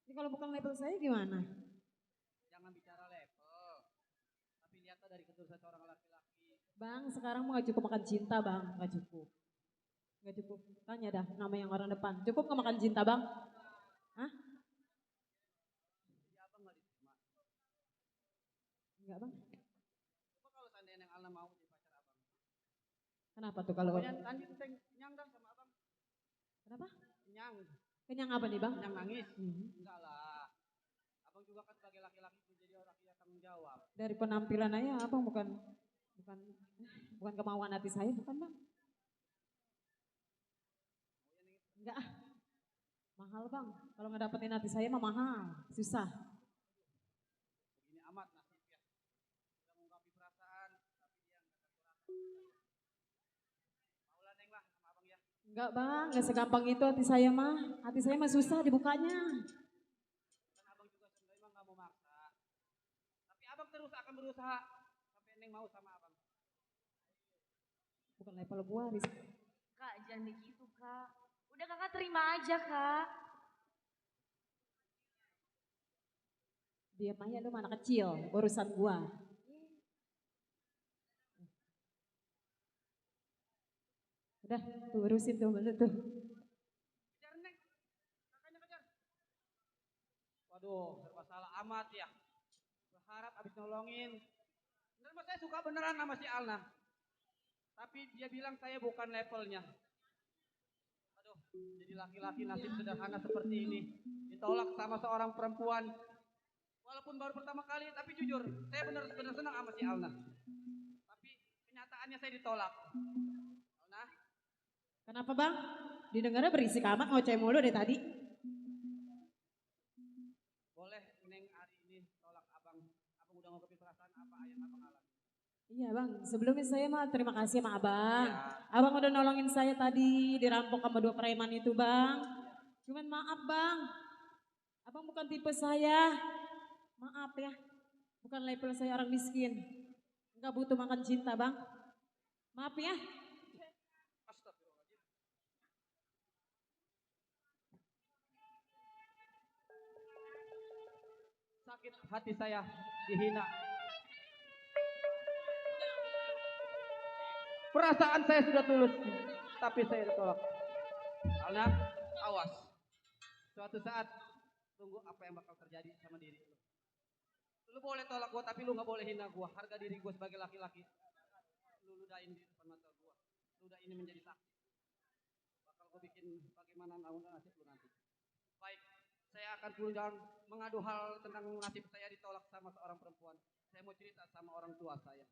Ini kalau bukan level saya gimana? Jangan bicara level. Tapi lihatlah dari ketulusan seorang laki-laki. Bang, sekarang mau gak cukup makan cinta bang. Gak cukup. Gak cukup. Tanya dah nama yang orang depan. Cukup gak makan cinta bang? Hah? Jadi abang nggak diterima. Enggak bang. Coba kalau seandainya Neng Alna mau jadi pacar abang. Kenapa tuh kalau? Pokoknya lanjut Neng nyang dah sama abang. Kenapa? Nyang. Kenyang apa nih bang? Nyang nangis. Enggak lah. Abang juga kan sebagai laki-laki menjadi orang yang tanggung jawab. Dari penampilan aja abang bukan kemauan hati saya bukan bang. Enggak. Mahal bang. Kalau ngedapetin hati saya mah mahal. Susah. Begini amat nasibnya. Udah mengungkapi perasaan, tapi dia nggak kasih rasa. Maulah Neng lah sama abang ya. Enggak bang, enggak segampang itu hati saya mah. Hati saya mah susah dibukanya. Kan abang juga sebenarnya nggak mau maksa. Tapi abang terus akan berusaha sampai Neng mau sama abang. Bukan level gua, Riz. Kak jangan begitu kak. Udah kakak terima aja kak. Diam aja lu mah anak kecil, urusan gua. Udah, tuh urusin tuh bener tuh. Kejar Neng, kakaknya kejar. Waduh, serba salah amat ya. Berharap abis nolongin. Bener mas saya suka beneran sama si Alna. Tapi dia bilang saya bukan levelnya. Aduh, jadi laki-laki nasib sederhana seperti ini. Ditolak sama seorang perempuan. Walaupun baru pertama kali, tapi jujur, saya benar-benar senang sama si Alna. Tapi kenyataannya saya ditolak. Alna, Kenapa bang? Didengarnya berisik amat ngoceh mulu dari tadi. boleh Neng hari ini tolak abang. Abang udah ngungkapin perasaan apa yang abang alami. Iya bang, sebelumnya saya mah terima kasih sama abang. Iya. Abang udah nolongin saya tadi, dirampok sama 2 preman itu bang. Cuman maaf bang, abang bukan tipe saya. Maaf ya, bukan level saya orang miskin. Enggak butuh makan cinta bang. Maaf ya. Astagfirullahaladzim. Sakit hati saya dihina. Perasaan saya sudah tulus, tapi saya ditolak. Alna, awas. Suatu saat tunggu apa yang bakal terjadi sama diri lu. Lu boleh tolak gua tapi lu nggak boleh hina gua. Harga diri gua sebagai laki-laki. Lu ludahin di depan mata gua. Ludah ini menjadi saksi. Bakal gua bikin bagaimana nasib lu nanti. Baik, saya akan turun jalan mengadu hal tentang nasib saya ditolak sama seorang perempuan. Saya mau cerita sama orang tua saya.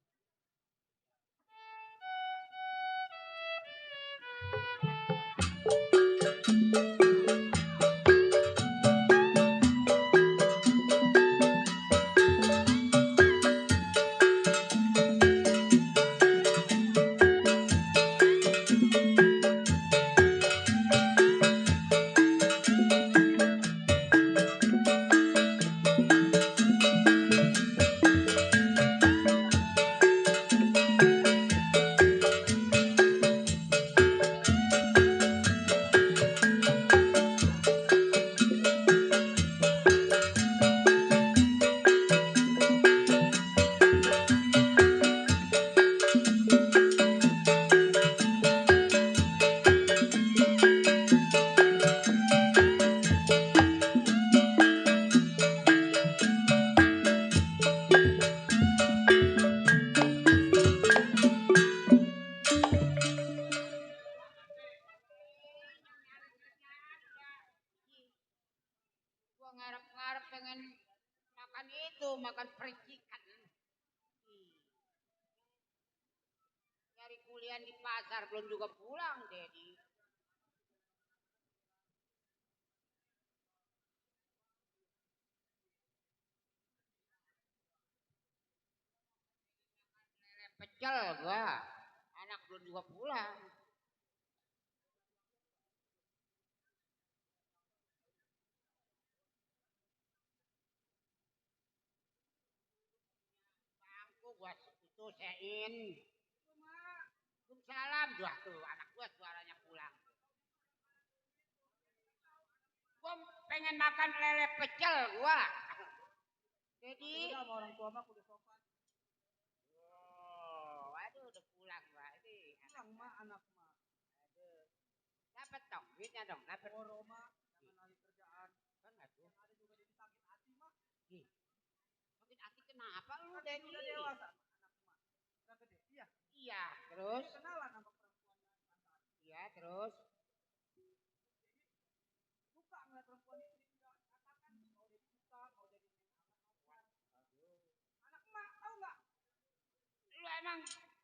Gua ngarep-ngarep pengen makan itu, makan percikan. Nyari kuliah di pasar belum juga pulang, Dedi. Lele pecel gua, anak belum juga pulang. Bangku gua itu sein. Salam dua tuh, anak gua suaranya pulang. Gua pengen makan lele pecel gua. Jadi Udah sama orang tua mah udah sopan. oh, waduh udah pulang gua. Ini Pulang mah anak mah. aduh. Dapat dong, duitnya dong, dapat. Roma, jangan lagi kerjaan. Kan enggak tuh. Ada juga jadi sakit hati mah. Sakit hati kenapa lu, Kan Dedi? udah dewasa anak mah. Udah gede. Iya. Iya, terus? Kenalan sama perempuan. Iya, terus? Suka ngeliat perempuan itu udah katakan mau jadi suka, mau jadi anak emak tahu nggak? Lu emang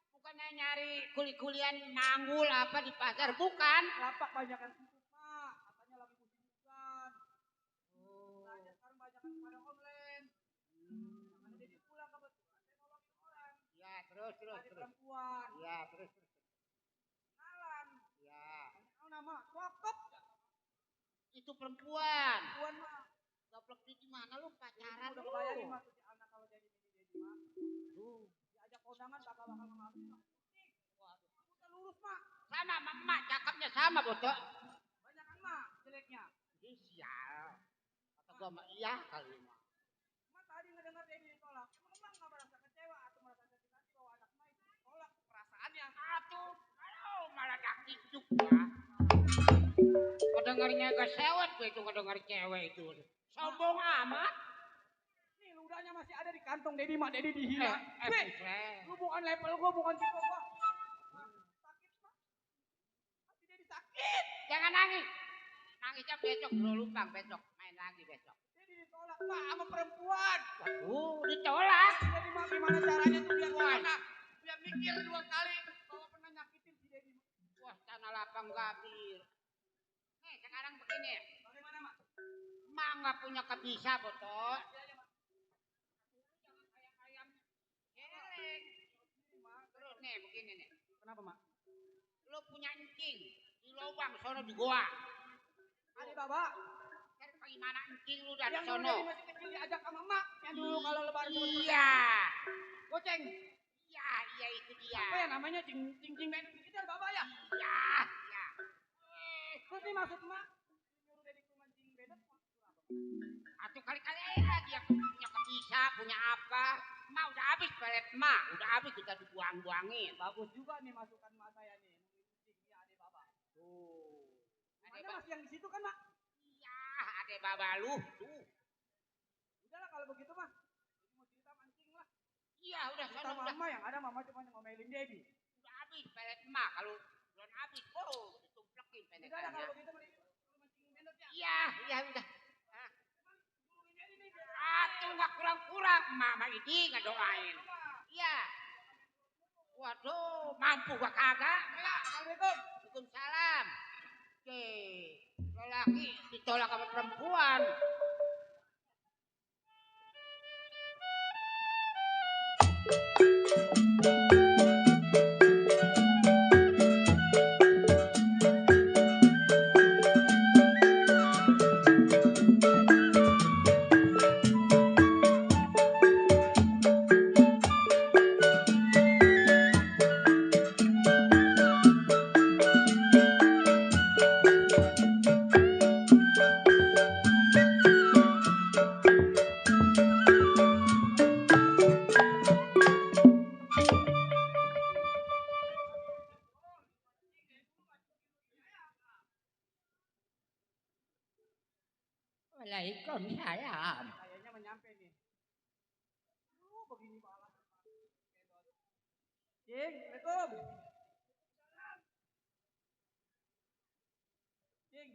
bukannya nyari kuliah nanggul apa di pasar, bukan? Lapak banyak yang tutup mak, katanya lagi musim hujan. Belanja sekarang banyak yang pada online. Makanya jadi pulang kebetulan saya nolongin orang. Iya, terus. Ada perempuan, Iya, terus. kenalan. Iya. Tahu nama, cakep. Itu perempuan. Perempuan mah. Goblok di mana lu pacaran Udah lu? kebayangin mah tuh si anak kalau jadi mah. Tuh. Diajak kondangan bakal mengambil mah. Waduh, udah lurus mah. Sama emak cakepnya sama, Bocok. Banyak kan mah jeleknya. Ih, sial. Kata gua mah iya kali mah. Emak tadi ngedengar dia ditolak. Emang emak nggak merasa kecewa atau merasa sakit hati bahwa anak emak itu ditolak perasaannya? Aduh, aduh malah dakik juga. Kedengarnya gak sewet gue itu ngedengar cewek itu. Sombong amat. Nih ludahnya masih ada di kantong Dedi mak, Dedi dihilang. Buset. Lu bukan level gua, bukan tipe gua. Sakit mah. Hati Dedi sakit. Jangan nangis. Nangisnya besok lu lupa besok. Main lagi besok. Dedi ditolak pak sama perempuan. Ditolak. Dedi mah gimana caranya tuh biar gimana? Biar mikir 2 kali bahwa pernah nyakitin si Dedi. Wah, tanah lapang gabir. Nih, sekarang begini. Bagaimana mak? Mak nggak punya kebisa, Botok. Jangan kayak ayam geleng. Terus nih, begini nih. Kenapa mak? Lo punya encing di lubang sono di goa. Adi baba. Kan bagaimana encing lu dari Yang dulu sono? Dedi masih kecil diajak sama emak. Yang dulu kalau lebaran Iya. goceng. Iya itu dia. Apa ya namanya cing bed. Itu ada baba ya? Iya. Terus nih maksud emak nyuruh Dedi ke mancing bedok. Atau kali-kali lagi yang punya kebisa, punya apa? Mak udah habis pelet mak, udah habis kita dibuang-buangin. Bagus juga nih masukan emak saya nih. Mancing ya Ade baba. Tuh. Ada masih yang di situ kan mak? Iya, ada kayak babalu. Tuh. Udahlah kalau begitu mah. Mau cerita mancing lah. Iya udah Cerita sana udah. mama yang ada mama cuma ngomelin Dedi. Udah habis pelet emak kalau belum habis. Oh ditumplekin Udahlah penekannya. kalau begitu mancing bendot ya. Iya udah. Atuh nggak kurang-kurang. Mama ini ngedoain. Iya. Waduh, mampu gak kagak? Assalamualaikum. Waalaikumsalam. Oke, lelaki ditolak sama perempuan. Waalaikumsalam. Kayaknya menyampe nih. Begini balas. Cing, Assalamualaikum. Cing.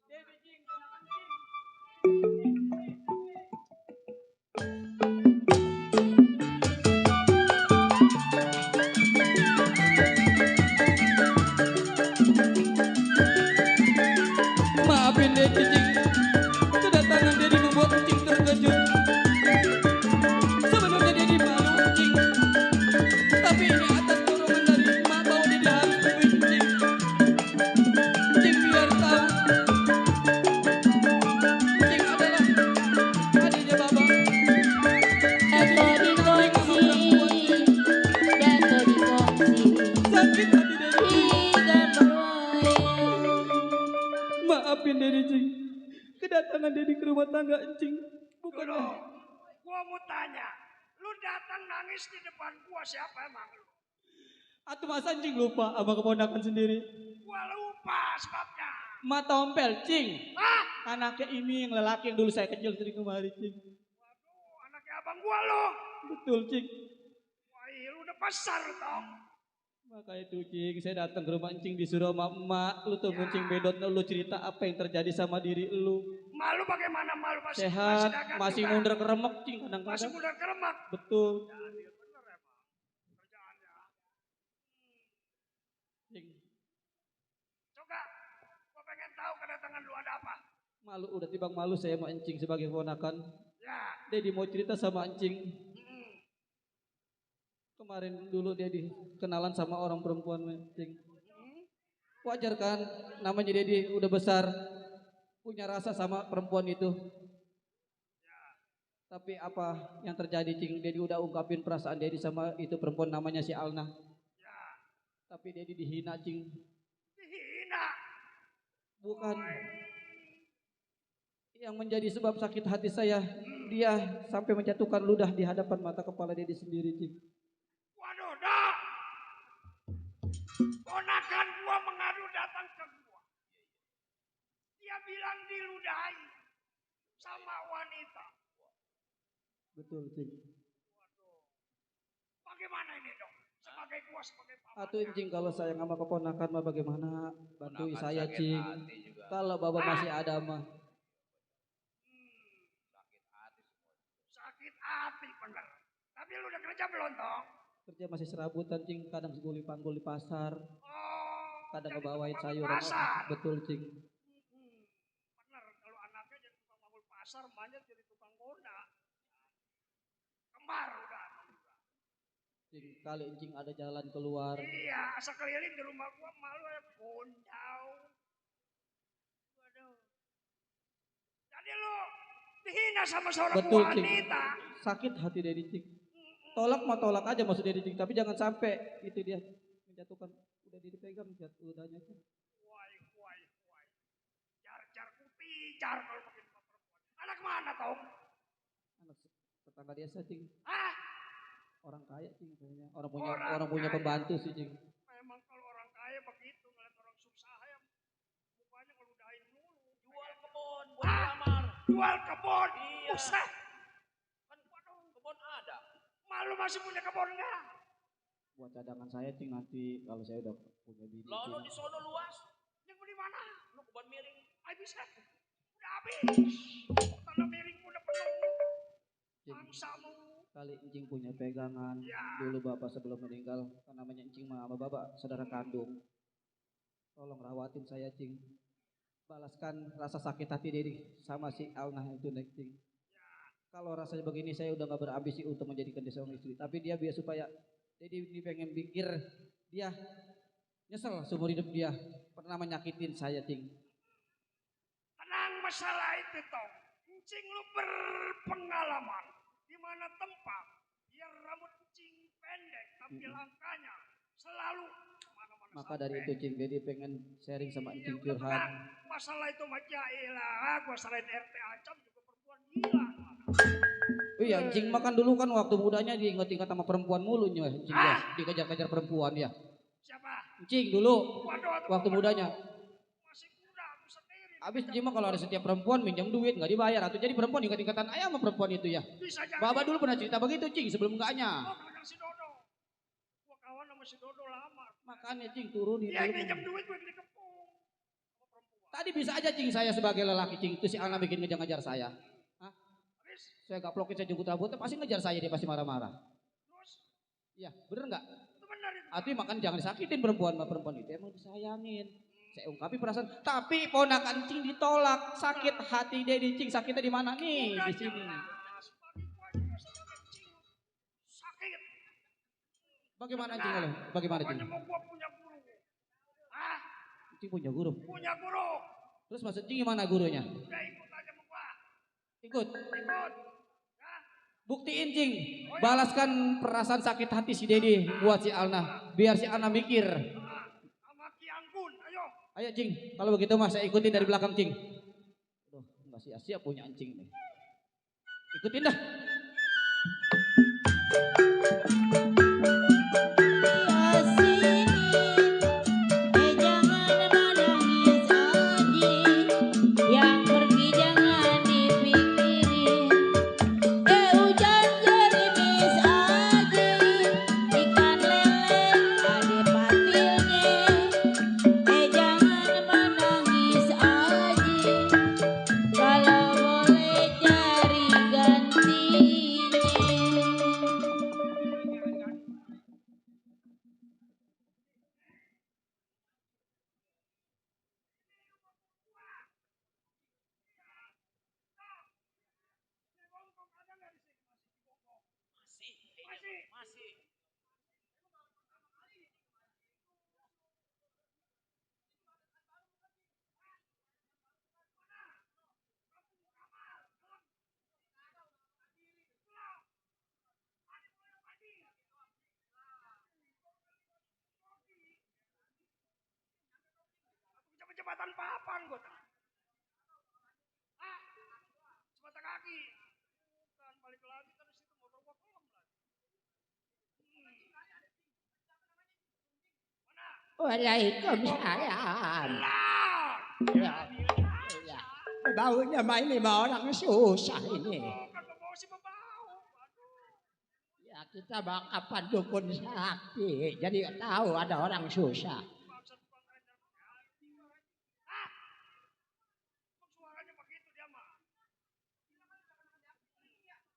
Dedi Cing, kenakan Cing. Maafin Dedi Cing, kedatangan Dedi membuat Cing terkejut. Sebenarnya Dedi malu Cing, tapi ini atas dorongan dari emak bahwa Dedi harus nemuin Cing. Cing biar tahu, Cing adalah adiknya Baba. Atau dikongsi, jatuh dikongsi. Sakit hati Dedi Cing. Tiga berwayang. Maafin Dedi Cing, kedatangan Dedi ke rumah tangga Cing bukannya. Gua mau tanya, lu datang nangis di depan gua siapa emang lu? Atau masa Cing lupa sama keponakan sendiri. Gua lupa sebabnya. Mata ompel Cing, Hah? anaknya ini yang lelaki yang dulu saya kecil sering kemari Cing. Waduh, anaknya abang gua lo. Betul Cing. Wah, iya, lu udah besar tau. Maka itu Cing, saya datang ke rumah Cing disuruh sama emak. Lu tuh Cing bedot, lu cerita apa yang terjadi sama diri lu. Malu bagaimana malu masih Sehat, dagang masih juga. mundur keremek Cing Masih kadang-kadang. muda keremak. Betul Jadi bener emang kerjaannya. Cing. Coba, gua pengen tahu kedatangan lu ada apa. Malu udah tibang malu saya sama Encing sebagai ponakan. Ya. Dedi mau cerita sama Encing. Mm-mm. Kemarin dulu dia dikenalan sama orang perempuan Encing. Wajar kan, namanya Dedi udah besar, punya rasa sama perempuan itu. Tapi apa yang terjadi Cing? Dedi udah ungkapin perasaan Dedi sama itu perempuan namanya si Alna. Tapi Dedi dihina Cing. Dihina. Bukan. Yang menjadi sebab sakit hati saya, dia sampai menjatuhkan ludah di hadapan mata kepala Dedi sendiri Cing. Waduh, dah. Ponakan gua mengadu datang ke gua. Dia bilang diludahi sama wanita. Betul Cing. Bagaimana ini dong? Sebagai gua sebagai pamannya. Atuh Cing, kalau sayang sama keponakan mah bagaimana? Bantuin Ponakan saya sakit Cing. hati juga. Kalau Baba masih ada mah. Sakit hati semua. Sakit hati bener. Tapi lu udah kerja belum toh? Kerja masih serabutan Cing, kadang seguli panggul di pasar, Oh, kadang jadi ngebawain tukang sayuran. pasar. Betul Cing. Bener, kalau anaknya jadi tukang bangun pasar, emaknya jadi tukang goda. Kembar udah. Cing, kali Cing ada jalan keluar. Iya, asal keliling di rumah gua malu ya gondau. Waduh. Jadi lu dihina sama seorang Betul Cing. wanita. Sakit hati Dedi Cing. Tolak mah tolak aja maksud Dedi Cing, tapi jangan sampai itu dia menjatuhkan. Udah dipegang jatuh udahnya Cing. Wai. Jar kupijar kalau pakai rumah perempuan. Anak mana tau? Anak tetangga desa Cing. Hah? Orang kaya Cing kayaknya. Orang Orang punya kaya. pembantu sih Cing. Memang kalau orang kaya begitu, ngeliat orang susah ya mukanya ngeludahin mulu. Jual kebun. buat lamar. Jual kebun. Iya. Buset. Kan kebun ada. Malu masih punya kebun enggak? Buat cadangan saya cing nanti kalau saya udah punya bini. Lo di sono luas. Yang di mana? Lu kebun miring. Ayo bisa. Udah habis. Tanah miring udah penuh. Bangsamu. Kali Encing punya pegangan dulu bapak sebelum meninggal, kan namanya Encing mah sama bapak saudara kandung. Tolong rawatin saya Cing, balaskan rasa sakit hati Dedi sama si Alnah itu Cing. Kalau rasanya begini saya udah gak berambisi untuk menjadikan dia seorang istri, tapi dia biar supaya Dedi ini pengen pikir dia nyesel seumur hidup dia pernah menyakitin saya Cing. Tenang masalah itu toh. Encing lu berpengalaman. Di mana tempat biar rambut Encing pendek tapi langkahnya selalu mana-mana. Maka dari itu Cing, Dedi pengen sharing sama Encing udah curhat. tenang. Masalah itu mah jailah, gua selain RT Acam juga perempuan gila. Iya, Encing makan dulu kan waktu mudanya diingat-ingat sama perempuan mulu ya, Encing ya, dikejar-kejar perempuan ya. Siapa? Encing dulu Waduh, waktu mudanya. masih muda aku sendiri. Habis Encing mah kalau ada setiap perempuan minjam duit nggak dibayar atau jadi perempuan ingat-ingatan ayam sama perempuan itu ya. Bisa jadi. Baba dulu pernah cerita begitu Cing sebelum enggaknya. Oh, kadang si Dodo. Gua kawan sama si Dodo lama. Makanya Cing turunin Dia dulu. minjam duit gue dikepung. Tadi bisa aja Cing saya sebagai lelaki Cing itu si Alna bikin ngejar-ngejar saya. Hah? Terus, Saya gaplokin saya jemput rambutnya pasti ngejar saya dia pasti marah-marah. terus, Iya bener nggak? itu benar itu. Tapi makan jangan disakitin perempuan sama perempuan itu emang disayangin. Saya ungkapi perasaan, tapi ponakan Cing ditolak, sakit hati Dedi Cing, sakitnya di mana nih? Di sini. Jelas, bagi gua juga sama Encing. Sakit. Bagaimana Cing? Bagaimana Cing? Pokoknya mau gua punya guru. Ah, Cing punya guru. punya guru. Terus maksud Cing gimana gurunya? Udah ikut aja sama gua. Ikut. Ikut. Ya, Buktiin Cing, balaskan perasaan sakit hati si Dedi buat si Alna, biar si Alna mikir. sama Ki Anggun, ayo. Ayo Cing, kalau begitu mas saya ikutin dari belakang Cing. Aduh, nggak sia-sia punya Encing nih. Ikutin dah. Yang pergi jangan dipikirin. Hujan gerimis aja, ikan lele ada patilnya. Jangan menangis aja, kalau boleh cari gantinya. Masih. Jembatan papan gua. Ah, jembatan kaki. Bukan balik lagi kan di situ motor gua kelam lagi. Waalaikumsalam. Lah, Ya. Baunya mah ini mah orang susah ini. bukan membawa si pembau. Aduh. Ya kita mah kapan dukun sakti, jadi tahu ada orang susah. Bangsa tukang rendah. Ah, kok suaranya begitu dia mah.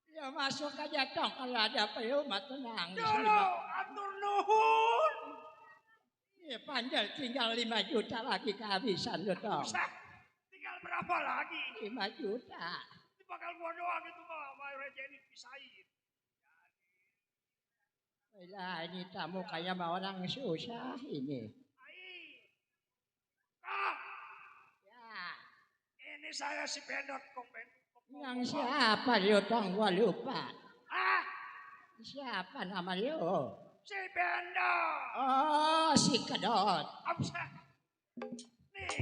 Ya masuk aja dong kalau ada perlu mah tenang. di sini, Dulu, mah. atur nuhun. Ya panjang tinggal 5 juta lagi kehabisan lo dong. Buset, tinggal berapa lagi? 5 juta. Ini bakal gua doang itu mah, sama Rejeni pisahin. Lah ini tamu kayak mah orang susah ini. Ai. Kang, Ya, ini saya si Pendot Kong. yang siapa lo dong gua lupa. Ah, Siapa nama lo? si Pendot. Oh, si Kedot. Buset. Nih,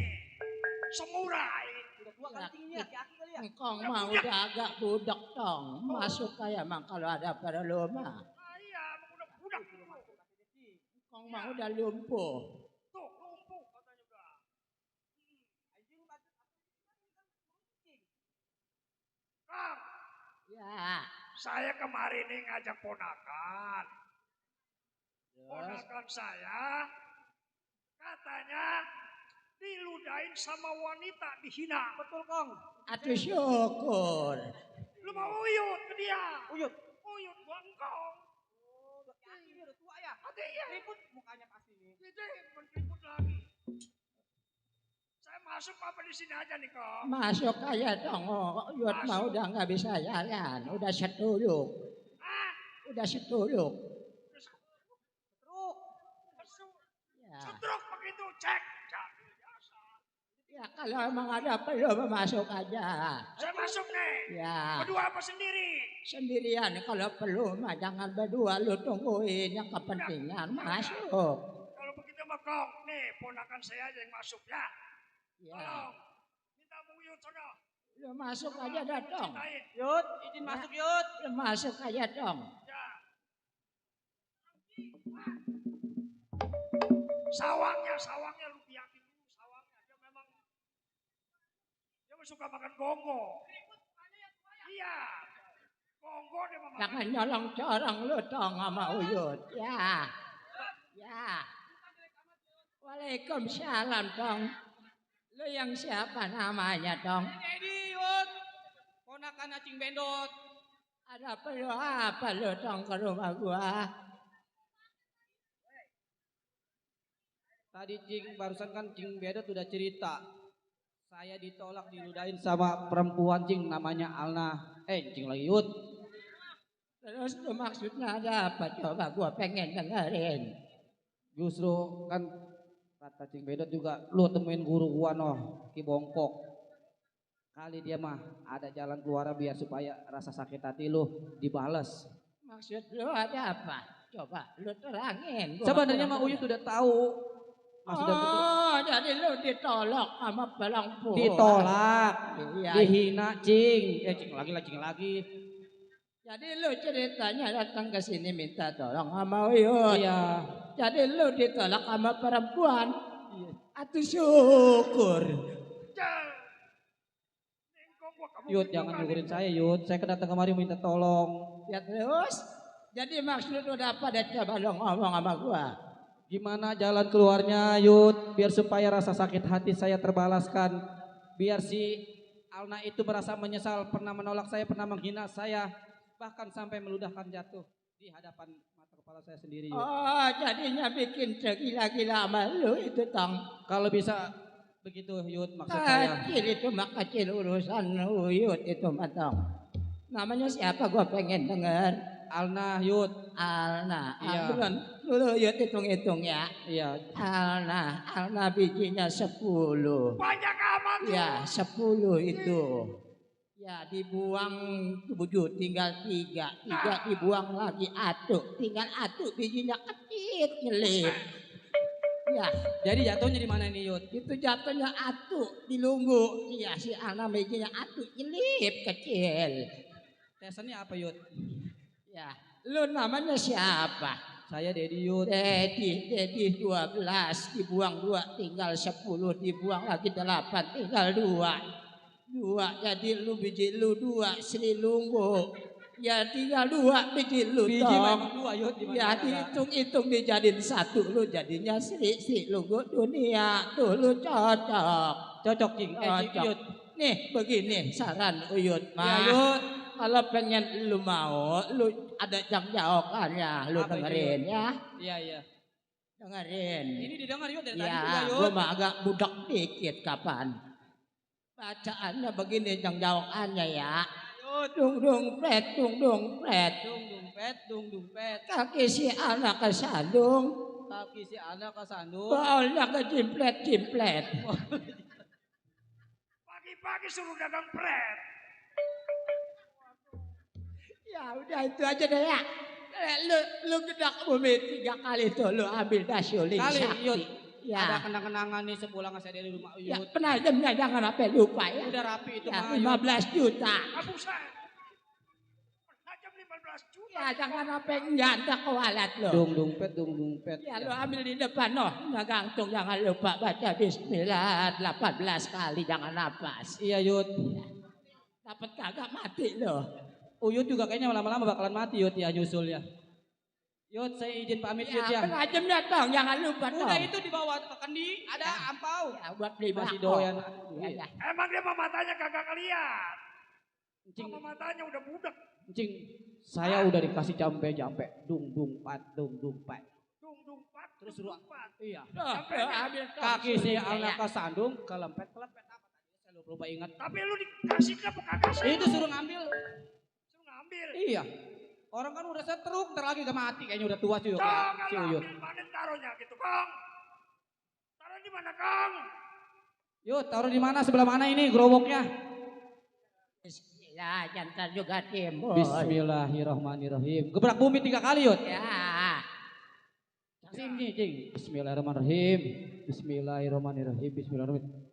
semurai. Udah tua kan Cingnya, aki-aki kali ya. Engkong mah udah agak budak dong. Masuk kayak mang kalau ada perlu mah. Ah, iya, budak-budak. Engkong mah udah lumpuh. Tuh, lumpuh katanya udah. Ya. Saya kemarin nih ngajak ponakan. Ponakan saya katanya diludahin sama wanita dihina. Betul Kong. Atuh syukur. Lu mau uyut ke dia? Uyut. Uyut gua engkong. Oh, hati dia udah tua ya. Hati ya. Ribut mukanya pasti nih. Jadi menribut lagi. Saya masuk apa di sini aja nih kok? Masuk aja dong. Uyut mah udah nggak bisa jalan. Udah setuluk. Udah setuluk. Ya. Setruk begitu cek. Ya kalau emang ada perlu masuk aja. Saya masuk nih. Ya. Berdua apa sendiri? Sendirian kalau perlu mah jangan berdua lu tungguin yang kepentingan masuk. Kalau begitu mah kong, nih ponakan saya aja yang masuk ya. Ya. Tolong, minta buyut sono. Lu masuk aja dah dong. Yud, izin masuk Yud. Lu masuk aja dong. Ya. Sawangnya lu biakin dulu sawangnya. Dia memang suka makan gongo. Iya. Gongo dia makan. Jangan nyolong corong lu dong sama Uyut. Ya. Ya. Waalaikumsalam dong. Lu yang siapa namanya dong? Dedi Yud. Ponakan Acing Bendot. Ada perlu apa lu dong ke rumah gua? Tadi Cing barusan kan Cing Bendot udah cerita. Saya ditolak diludahin sama perempuan Cing namanya Alna. Cing lagi Yud. Terus lu maksudnya ada apa? Coba gua pengen dengerin. Justru kan kata Cing Bendot juga lu temuin guru gua noh Ki Bongkok. Kali dia mah ada jalan keluar biar supaya rasa sakit hati lu dibales. Maksud lu ada apa? Coba lu terangin. Sebenarnya mah Uyut udah tahu. Jadi lu ditolak sama perempuan. Ditolak, Iya. dihina Cing. Cing lagi. Jadi lu ceritanya datang ke sini minta tolong sama Uyut. Iya. Jadi lu ditolak sama perempuan. Iya. Atuh syukur. Yud, jangan nyugurin saya Yud. Saya kedatang kemari minta tolong. Ya terus? Jadi maksud lu udah pada coba lu ngomong sama gua. Gimana jalan keluarnya Yud? Biar supaya rasa sakit hati saya terbalaskan. Biar si Alna itu merasa menyesal pernah menolak saya, pernah menghina saya. Bahkan sampai meludahkan jatuh di hadapan mata kepala saya sendiri Yud. Oh jadinya bikin segila-gila sama lu itu tong. Kalau bisa begitu Yud maksud saya. Kecil itu mah kecil urusan Uyut itu mah tong. Namanya siapa gua pengen denger. Alna Yud. Alna. Iya. Dulu Yud hitung-hitung ya. Iya. Alna bijinya 10. Banyak amat. Ya 10 itu. Ya dibuang 7 tinggal 3. 3 dibuang lagi atuk. Tinggal atuk bijinya kecil nyelip. Ya. Jadi jatuhnya di mana ini Yud? Itu jatuhnya atuk di lunggu. Iya si Alna bijinya atuk nyelip kecil. Tesannya apa Yud? Ya, lu namanya siapa? Saya Dedi Yud. Dedi 12 dibuang 2 tinggal 10 dibuang lagi 8 tinggal 2. 2 jadi lu biji lu 2 Sri Lunggu. Ya tinggal 2 biji lu biji memang 2 Yud. Ya dihitung-hitung dijadiin 1 lu jadinya Sri Lunggu dunia. Tuh lu cocok. Cocok Cing. Yud. Nih begini saran Uyut mah. Ya Yud. Kalau pengen lu mau, lu ada jawab-jawabannya, lu apa dengerin ya. Iya. Dengerin. Ini didengar Yud dari tadi juga Ya, Yud. gua mah agak budak dikit kapan. Bacaannya begini jawabannya ya. Dung dung pret, dung dung pret. Dung dung pet. Kaki si anak kesandung. Kaki si anak kesandung. Baulnya kejimplet-jimplet. Pagi-pagi suruh dagang pret. Ya udah itu aja deh ya. Lu gedak bumi 3 kali tuh lu ambil dasyuling Kali sakti. Yud. Ya. Ada kenang-kenangan nih sepulang saya dari rumah Uyut. Ya, penajamnya jangan sampai lupa ya. Udah rapi itu Ya, mah. 15 juta. Buset. Penajam 15 juta. Ya jangan sampai nyantak ke walet lo. Dung pet. Ya lu ambil di depan noh. Nah gantung jangan lupa baca bismillah 18 kali jangan nafas. Iya Yud. Dapat kagak mati lo. Uyut juga kayaknya lama-lama bakalan mati Yud ya nyusul ya. Yud saya izin pamit Yud ya. Pengajem datang, jangan lupa Udah dong. itu dibawa ke kendi, ada ampau. Ya, buat beli Masih bakso. doyan. Ya. Emang dia mah matanya kagak ngeliat. Encing, Mama matanya udah budak. encing, saya udah dikasih jampe, dung dung pat. Dung pat. Terus suruh, iya. Ambil Kaki saya anak ke sandung, kelempet apa tadi? Saya lupa ingat. Tapi lu dikasih ke kagak sih? Itu suruh ngambil. Suruh ngambil. Iya. Orang kan udah setruk, ntar lagi gak mati kayaknya udah tua cuy. Kang, Si kalau Uyut. ambil mana taruhnya gitu, Kang? Taruh di mana, Kang? Yud, taruh di mana? Sebelah mana ini geroboknya? Bismillah, jangan juga timbul. Bismillahirrahmanirrahim. Gebrak bumi 3 kali Yud. Ya. Sini, cing. Bismillahirrahmanirrahim. Bismillahirrahmanirrahim. Bismillahirrahmanirrahim.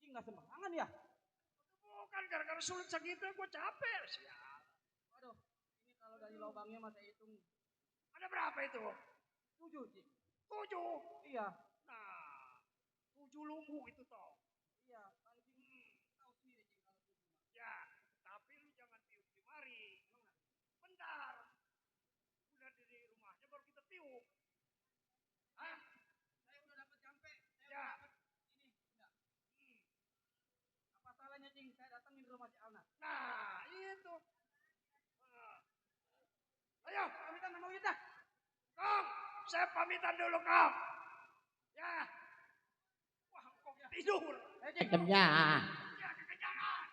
Nggak sembarangan ya? Bukan gara-gara sulit segitu gue capek. Siap. Waduh, ini kalau dari lubangnya mas saya hitung Ada berapa itu? 7 cing. 7. Iya. Nah, 7 lumbu itu toh. Iya, kan cing tahu sendiri cing kalau 7. Ya, tapi lu jangan tiup di mari. Bentar. Udah di rumahnya baru kita tiup. Hah? Saya udah dapat jampe. Ya. Ini, enggak. Apa salahnya cing? Saya datangin ke rumah si Alna. Nah, itu. Nah. Ayo, Pamitan sama Uyut dah. Kang. Saya pamitan dulu, Kang. Ya. Wah, kok tidur. Kejamnya. Ya, kekenyangan.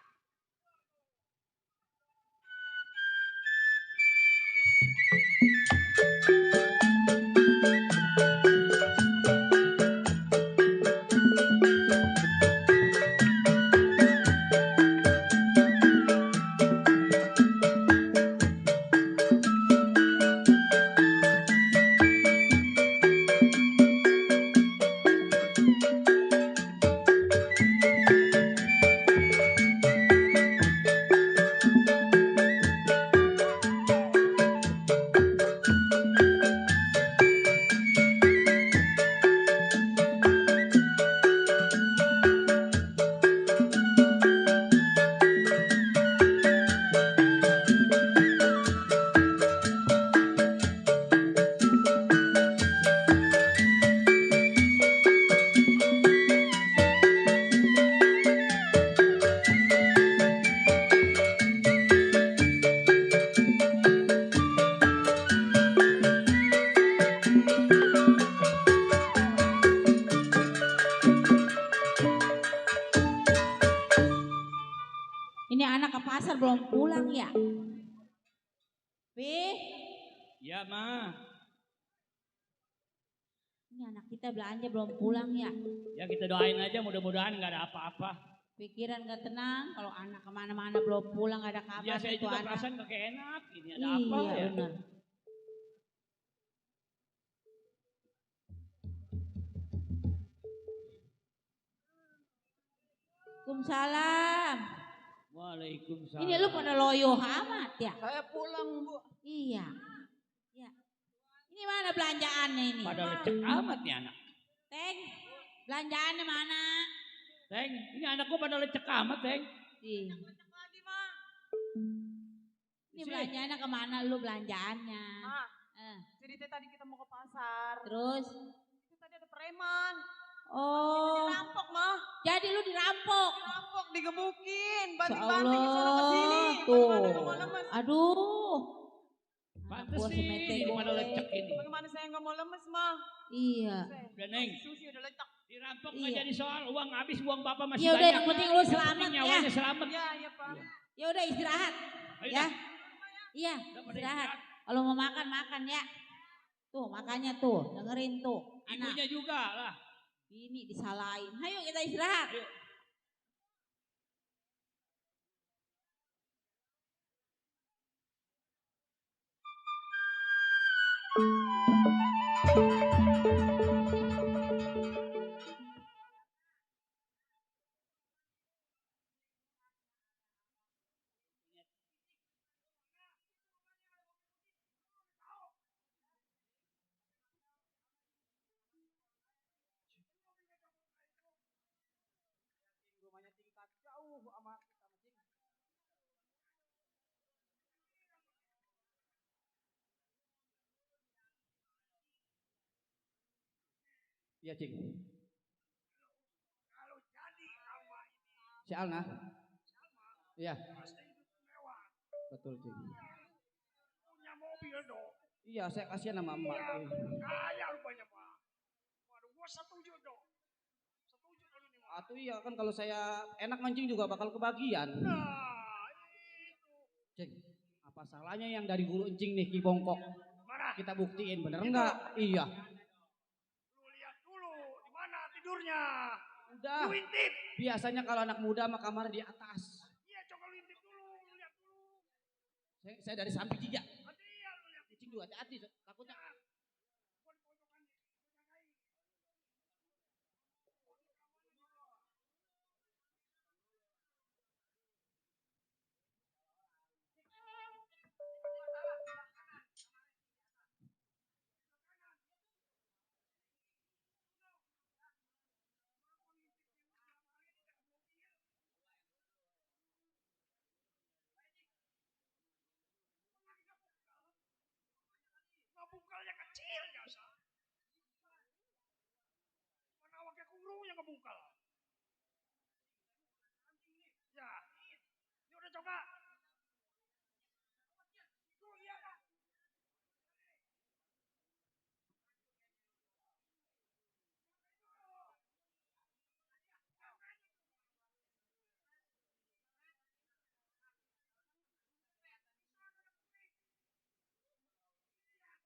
Ini anak ke pasar belum pulang ya? Pi, Ya, Ma. ini anak kita belanja belum pulang ya? Ya kita doain aja mudah-mudahan nggak ada apa-apa. Pikiran gak tenang kalau anak kemana-mana belum pulang gak ada kabar Ya saya itu juga anak. perasaan kagak enak. Ini ada apa Iya ya? benar. Waalaikumsalam. Waalaikumsalam. Ini lu pada loyo amat ya? Saya pulang, Bu. Iya. Ya. Ini mana belanjaannya ini? Pada lecek amat nih anak. Teng, belanjaannya mana? Teng, ini anak gua pada lecek amat, Teng. Iya. Ini Isi. belanjaannya kemana lu belanjaannya? Ma, Eh, jadi tadi kita mau ke pasar. terus? Itu tadi ada preman. Oh, Dirampok, mah. jadi lu dirampok? Dirampok, digebukin, Ya banting-banting ke sono ke sini. tuh. Bagaimana kamu lemes? Aduh. Pantes Gua si sih Mete ini pada gue. lecek ini. Bagaimana saya nggak mau lemes, mah? Iya. Udah, Neng. Susi udah lecek. Dirampok nggak Iya. jadi soal. Uang habis, uang bapak masih Ya udah, banyak. yang penting lu Yang selamat penting ya. nyawanya selamat. Iya, iya, Pak. Ya udah istirahat. Ayo Ya. dah. Iya, Udah pada istirahat. istirahat. Kalau mau makan makan ya. Tuh, makanya tuh, dengerin tuh. Anak. Ibunya juga lah. Ini disalahin. Ayo kita istirahat. Rumahnya tingkat jauh sama kita masing. Iya, Cing. Kalau jadi sama ini, Si Alna. Iya, pasti hidup mewah. betul, Cing. Punya mobil dong. Iya, saya kasihan sama emak. Iya, Cing. kaya rupanya mah. Waduh, gua setuju dong. Setuju kalau ini mah. Atau iya kan kalau saya enak mancing juga bakal kebagian. Nah, itu. Cing, apa salahnya yang dari hulu encing nih Ki Bongkok? Mana? Kita buktiin bener enggak? Iya. Lu lihat dulu di mana tidurnya. Udah. Lu intip. Biasanya kalau anak muda mah kamar di atas. Iya, coba lu intip dulu, lu lihat dulu. Saya dari samping juga. Nanti ya lu lihat. Cing juga hati-hati takutnya. Gua di pojokan nih, gua jagain. Ngebungkalnya kecil biasa. Mana wakil kurung yang ngebungkal. Ya, ini udah coba. Tuh, iya Kak.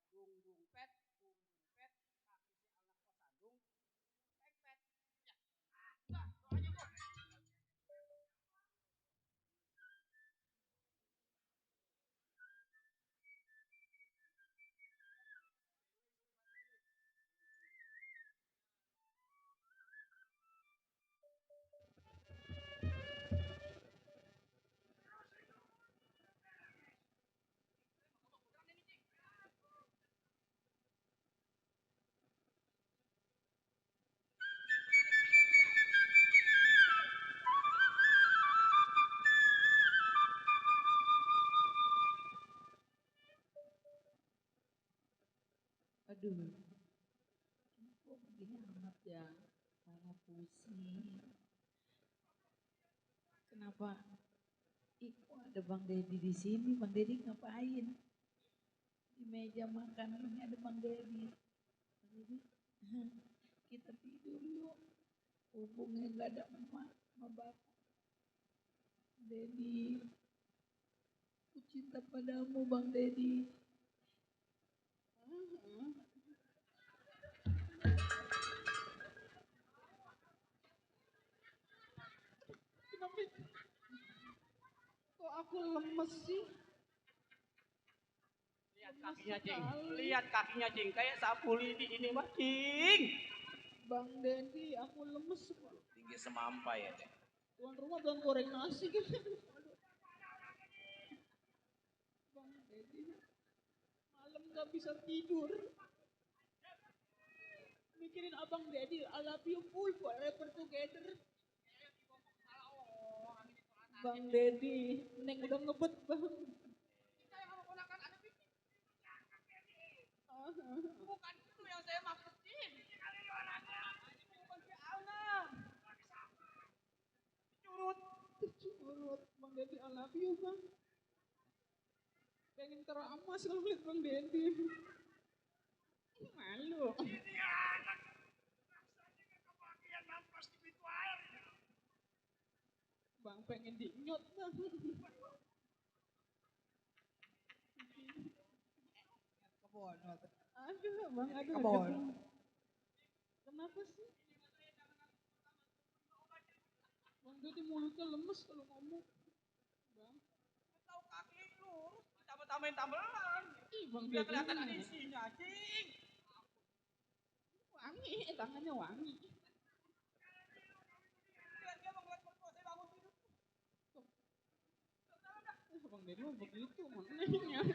Bung bung pet, kaki si Alna Kosandung, pet pet. Ya. Udah, doanya kok. Aduh. Kok begini amat ya. Kepala pusing. Kenapa? Ih, kok ada Bang Dedi di sini? Bang Dedi ngapain? Di meja makan ini ada Bang Dedi. Bang Dedi, kita tidur yuk. Hubungnya nggak ada emak sama bapak. Dedi, aku cinta padamu Bang Dedi. Kenapa? Kok aku lemes sih? Lihat kakinya, Cing. Lihat kakinya, Cing. Kayak sapu lidi ini mah, Cing. Bang Dedi, aku lemes. Tinggi semampai ya, Teh. Tuan rumah belum goreng nasi kan. Bang Dedi, malam gak bisa tidur. Mikirin abang Dedi, I love you full forever together. Bang Dedi, Neng udah ngebet bang. Bukan itu yang saya maksudin. Bukan si Alna. Curut. Bang Dedi, I love you bang. Pengen keramas kalau lihat Bang Dedi. Malu. Ini anak. Rasanya gak kebagian nampas di pintu air. Bang pengen dinyot bang. Kebon. Aduh bang, aduh. Kebon. Kenapa sih? Jadi mulutnya lemes kalau ngomong. Bang. Tahu kaki lurus, tambah-tambahin tambelan. Ih, Bang Biar Dedi. kelihatan ada isinya, cing. Wangi, tangannya wangi. Lihat dia mau ngeliat mertua saya bangun tidur. Bang Dedi mah begitu maknanya.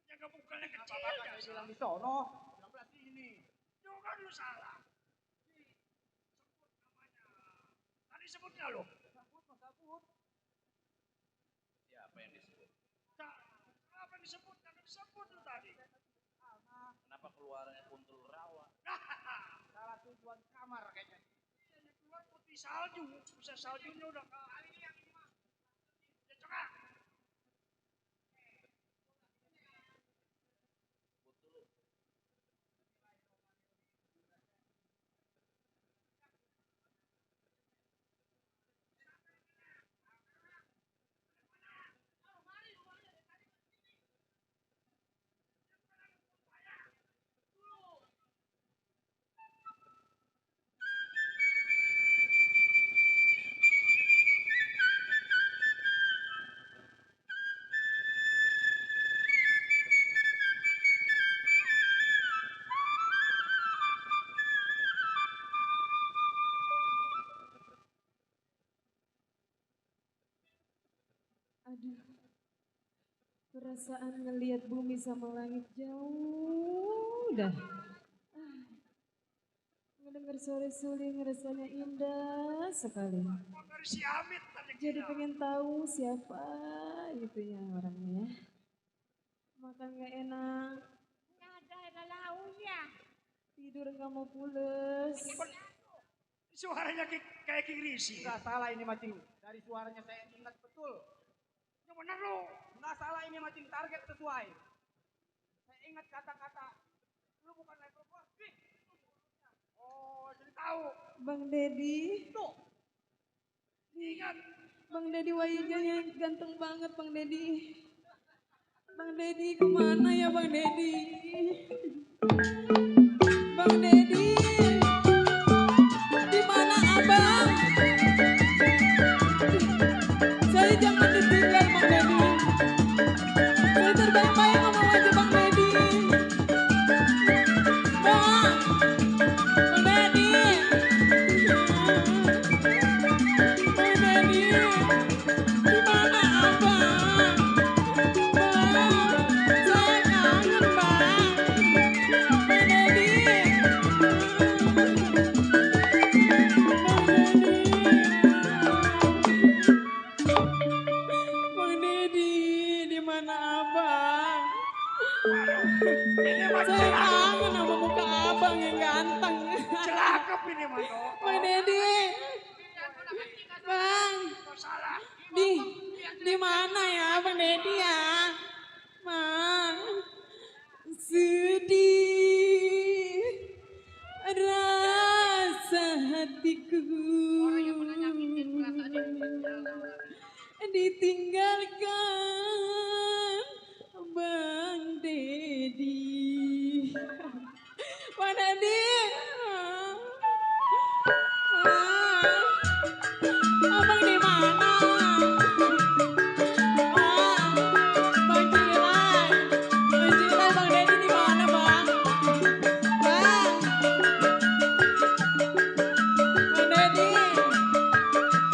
Jaga bukannya kecil. Apa-apa saya bilang di sono, bilang belah sini. Juga lu salah. Sebut namanya. Tadi sebutnya lo. Sabut. Siapa yang disebut? Kenapa disebut? Jangan disebut lu tadi. Kenapa keluarnya kuntul rawa? Salah tujuan kamar kayaknya. Yang keluar putih salju. Bisa saljunya udah kali ini yang ini mah. Ya cengak. Aduh, perasaan ngelihat bumi sama langit jauh dah. Ngedengar sore suling rasanya indah sekali. Dari si Amit tadi. Jadi pengen tahu siapa itunya orangnya ya. Makan gak enak. Nggak ada lauknya. Tidur gak mau pules. Suaranya kayak King Risi. Enggak salah ini macing. Dari suaranya saya ingat betul. Yang benar lo. Enggak salah ini macing, target sesuai. Saya ingat kata-kata. Lu bukan level gua. Oh, jadi tahu. Bang Dedi. Tuh. Ingat. Bang Dedi wajahnya ganteng banget Bang Dedi. Bang Dedi kemana ya Bang Dedi? Bang Dedi. Di mana abang? Saya jangan ditinggal Bang Dedi. Saya terbayang-bayang sama wajah Bang Dedi. Bang. Bang Dedi. Bang Dedi. Di mana abang? Bang. Saya kangen bang. Bang Dedi. Bang Dedi, di mana abang? Saya kangen sama muka abang yang ganteng. Celakep ini mah. Bang Dedi. Bang. Salah. Di mana ya Bang Dedi ya? Bang. Sedih rasa hatiku ditinggalkan Bang Dedi. Bang Dedi. Abang di mana? Bang Cilai. Bang Cilai, Bang Dedi di mana, Bang? Bang. Bang Dedi.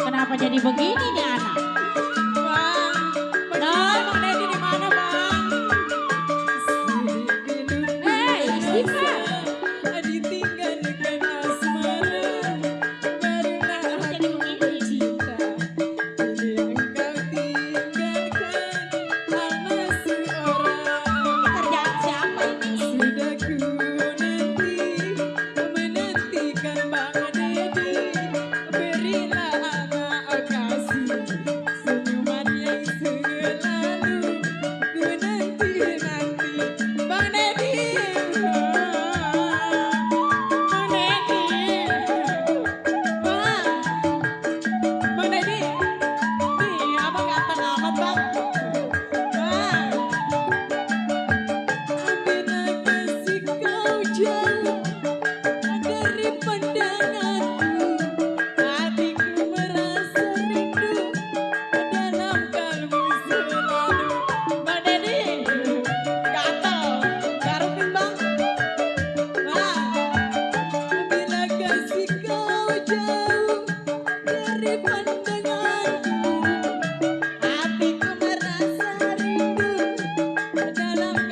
Kenapa jadi begini nih anak? Bang. Bang Dedi di mana, Bang? Istighfar. Ditinggalkan asmara. Barulah hati cinta. Ini yang kau tinggalkan sama seorang. Kerjaan siapa ini? Sudah ku menantikan Bang Dedi. Berilah anak kasih.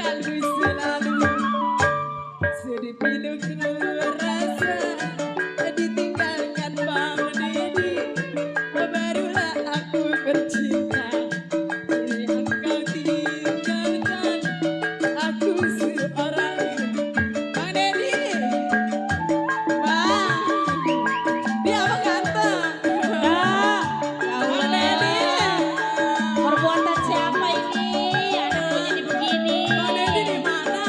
kalbu selalu sedih pilu rasa ditinggalkan Bang Dedi. Barulah aku bercinta, kini engkau tinggalkan aku seorang. Bang Dedi, Bang, dia apa ganteng? Bang Dedi, perbuatan siapa ini? Anakku jadi begini. Bang Dedi di mana?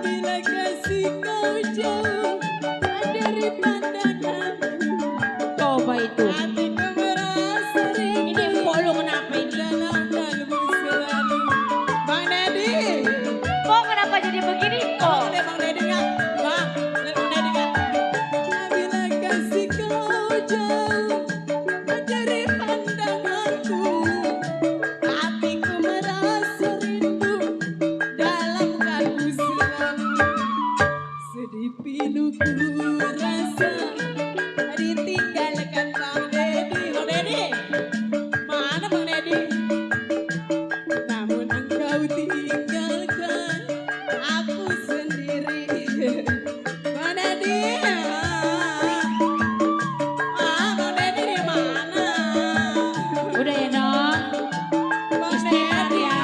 Bila kasih kau jauh dari pandanganku, Coba itu. hatiku merasa rindu. Ini empok lu kenapa ini? Dalam kalbu selalu. Bang Dedi, Kok kenapa jadi begini kok? Bang Dedi nggak? Bang, lihat Bang Dedi nggak? Bila kasih kau jauh dari pandanganku, hatiku merasa rindu dalam kalbu selalu. Sedih pilu ku rasa ditinggalkan Bang Dedi. Bang Dedi, mana Bang Dedi? Namun engkau tinggalkan aku sendiri. Bang Dedi, Bang Dedi di mana? Udah ya Nok. Bang Istirahat Dedi, ya.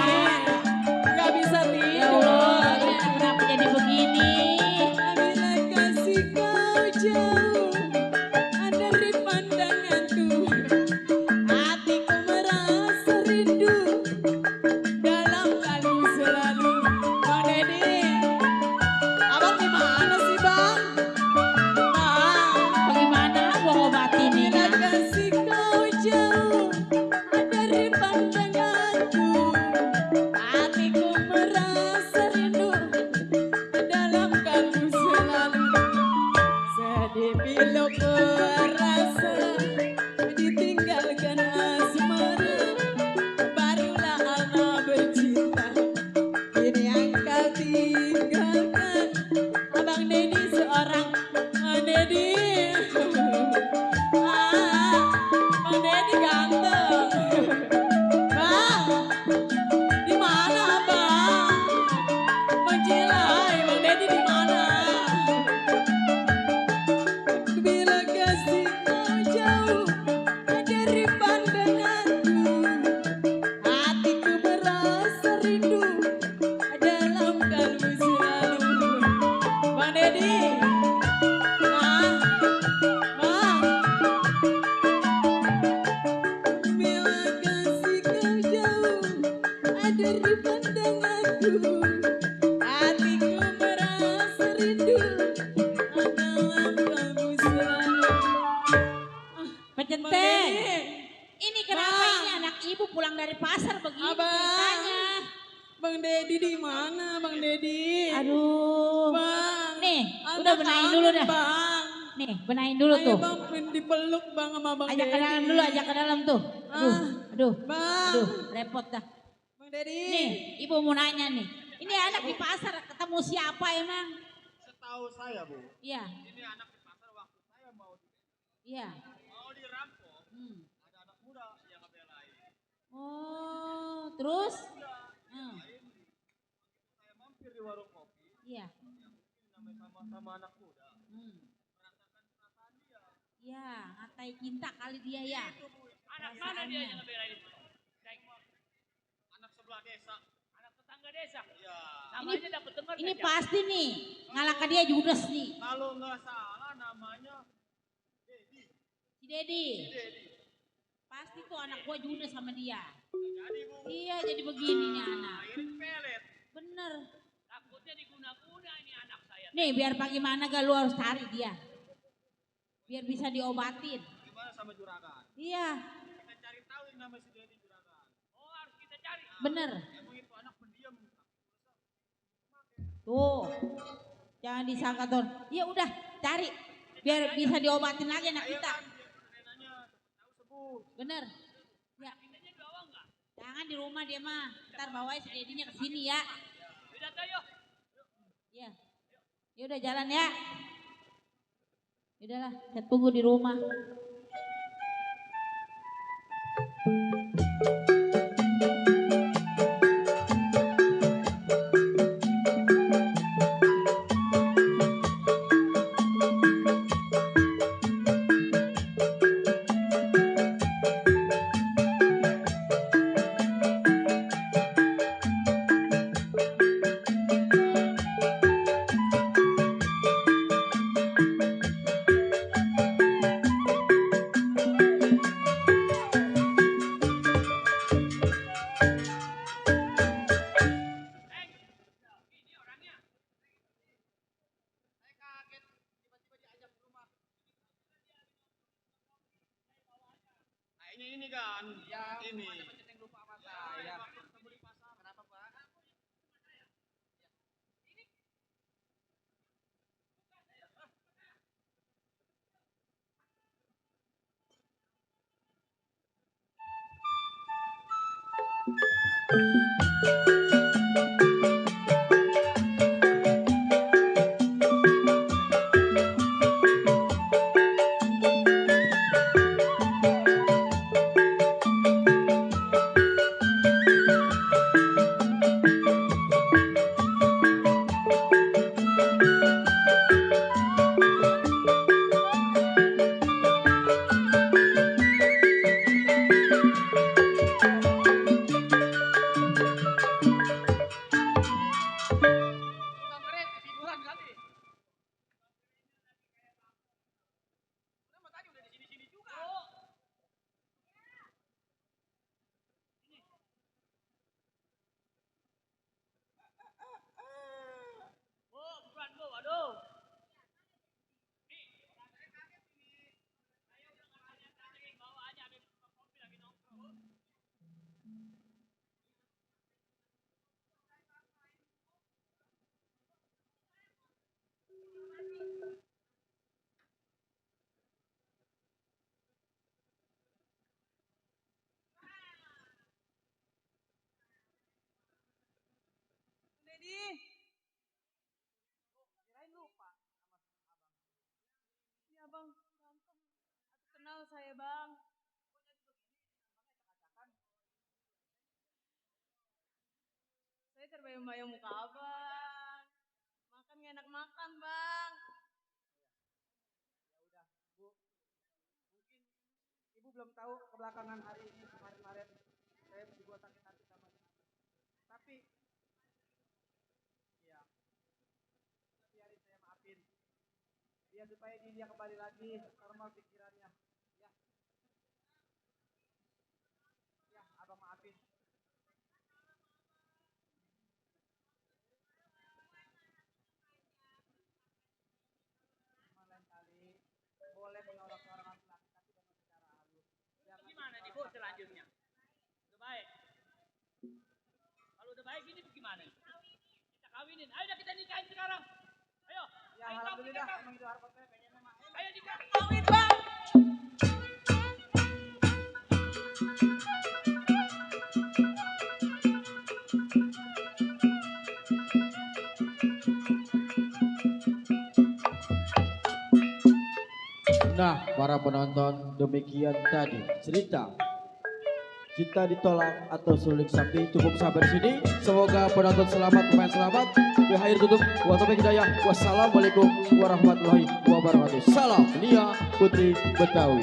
nggak bisa Ya tidur. Allah, ini kenapa jadi begini? Bila kasih kau jauh dari pandanganku, hatiku merasa rindu dalam kalbu selalu. Bang Dedi, abang di mana sih Bang? Bang, Bagaimana gua ngobatin ini? bila kasih kau jauh dari pandanganku, hatiku merasa rindu dalam kalbu selalu. Sedih bila ku rasa ditinggalkan asmara, barulah anak bercinta, kini engkau tinggalkan Abang Dedi seorang. Bang Dedi, Bang Dedi ganteng. Bang, di mana Bang? Bang Cilai, Bang Dedi di mana? Bila kasih kau jauh dari pandanganku, hatiku merasa rindu dalam kalbu selalu. Bang Dedi, Bang, Bang. Bila kasih kau jauh dari pandanganku, hatiku merasa rindu dalam kalbu selalu. Pecenteng. Bang Dedi, Ini kenapa Bang. ini anak ibu pulang dari pasar begini Abang. ceritanya? Bang Dedi di mana Bang Dedi? Aduh. Bang, Nih, anak udah benahin dulu kangen, dah. Bang. Nih, benahin dulu Ayo tuh. Bang, pengen dipeluk Bang sama Bang Ajak Dedi. ke dalam dulu, ajak ke dalam tuh. Aduh, aduh, Bang. aduh, repot dah. Bang Dedi. Nih, ibu mau nanya nih. Ini anak di pasar ketemu siapa emang? Setahu saya, Bu. Iya, Ini anak di pasar waktu saya mau iya. dirampok, Hmm. ada anak muda yang ngebelain. Oh, terus? Hmm. Saya mampir di warung kopi, Iya. namanya sama anak muda. Hmm. Merasakan perasaan dia. Iya, ngatai cinta kali dia ya. Anak mana dia yang ngebelain itu? Anak sebelah desa. Anak tetangga desa. Iya. Namanya dapat dengar Ini nggak, pasti nih, ngalahkan dia Judas nih. Kalau nggak salah namanya Dedi. Si Dedi. Dedi. Pasti tuh anak gua Judas sama dia. Jadi, Bu. Iya, jadi begini nih anak. Akhirnya pelet. Bener. Takutnya diguna-guna ini anak saya. Nih, biar bagaimana gak lu harus cari dia. Biar bisa diobatin. Gimana sama juragan? Iya, Kita cari tahu yang namanya si Dedi juragan. Oh, harus kita cari. bener. Emang itu anak pendiam. Tuh. Jangan disangka tuh. Ya udah, cari. Biar bisa diobatin lagi anak kita. Nenanya tahu sembuh. Bener. Ya. Jangan di rumah dia mah. Ntar bawain si Dedinya ke sini ya. Udah tuh yuk. Ya. Ya udah jalan ya. Udahlah, saya tunggu di rumah. kan. Ya, Ini. ada macet yang lupa sama saya. Kenapa, Pak? Tukang keren ketiduran kali. Kenapa tadi udah di sini-sini juga? Bu, buruan bu, aduh. Dedi. Kirain lupa sama abang. Ya bang, kenal saya bang. Saya terbayang-bayang muka abang. Makan gak enak makan bang. Ya udah, Bu. Mungkin Ibu belum tahu kebelakangan hari ini kemarin-kemarin saya dibuat sakit hati sama dia. Tapi ya, biarin saya maafin. Biar supaya dia kembali lagi normal pikirannya. Ya. Ya, abang maafin. Cuma lain kali boleh menolak seorang laki-laki tapi dengan secara halus. Jangan Gimana nih bu selanjutnya? Udah baik. Kalau udah baik ini gimana? Kita kawinin. Ayo dah kita nikahin sekarang. Ayo. Ya Ayo, alhamdulillah kita. emang itu harapan saya pengen sama. Ayo nikah. Kawin bang. Nah, para penonton, demikian tadi cerita Cinta Ditolak atau Sulik Sakti. Cukup sampai di sini. Semoga penonton selamat, pemain selamat. Akhir tutup. Wa taufiq hidayah. Wassalamualaikum warahmatullahi wabarakatuh. Salam Nia Putri Betawi.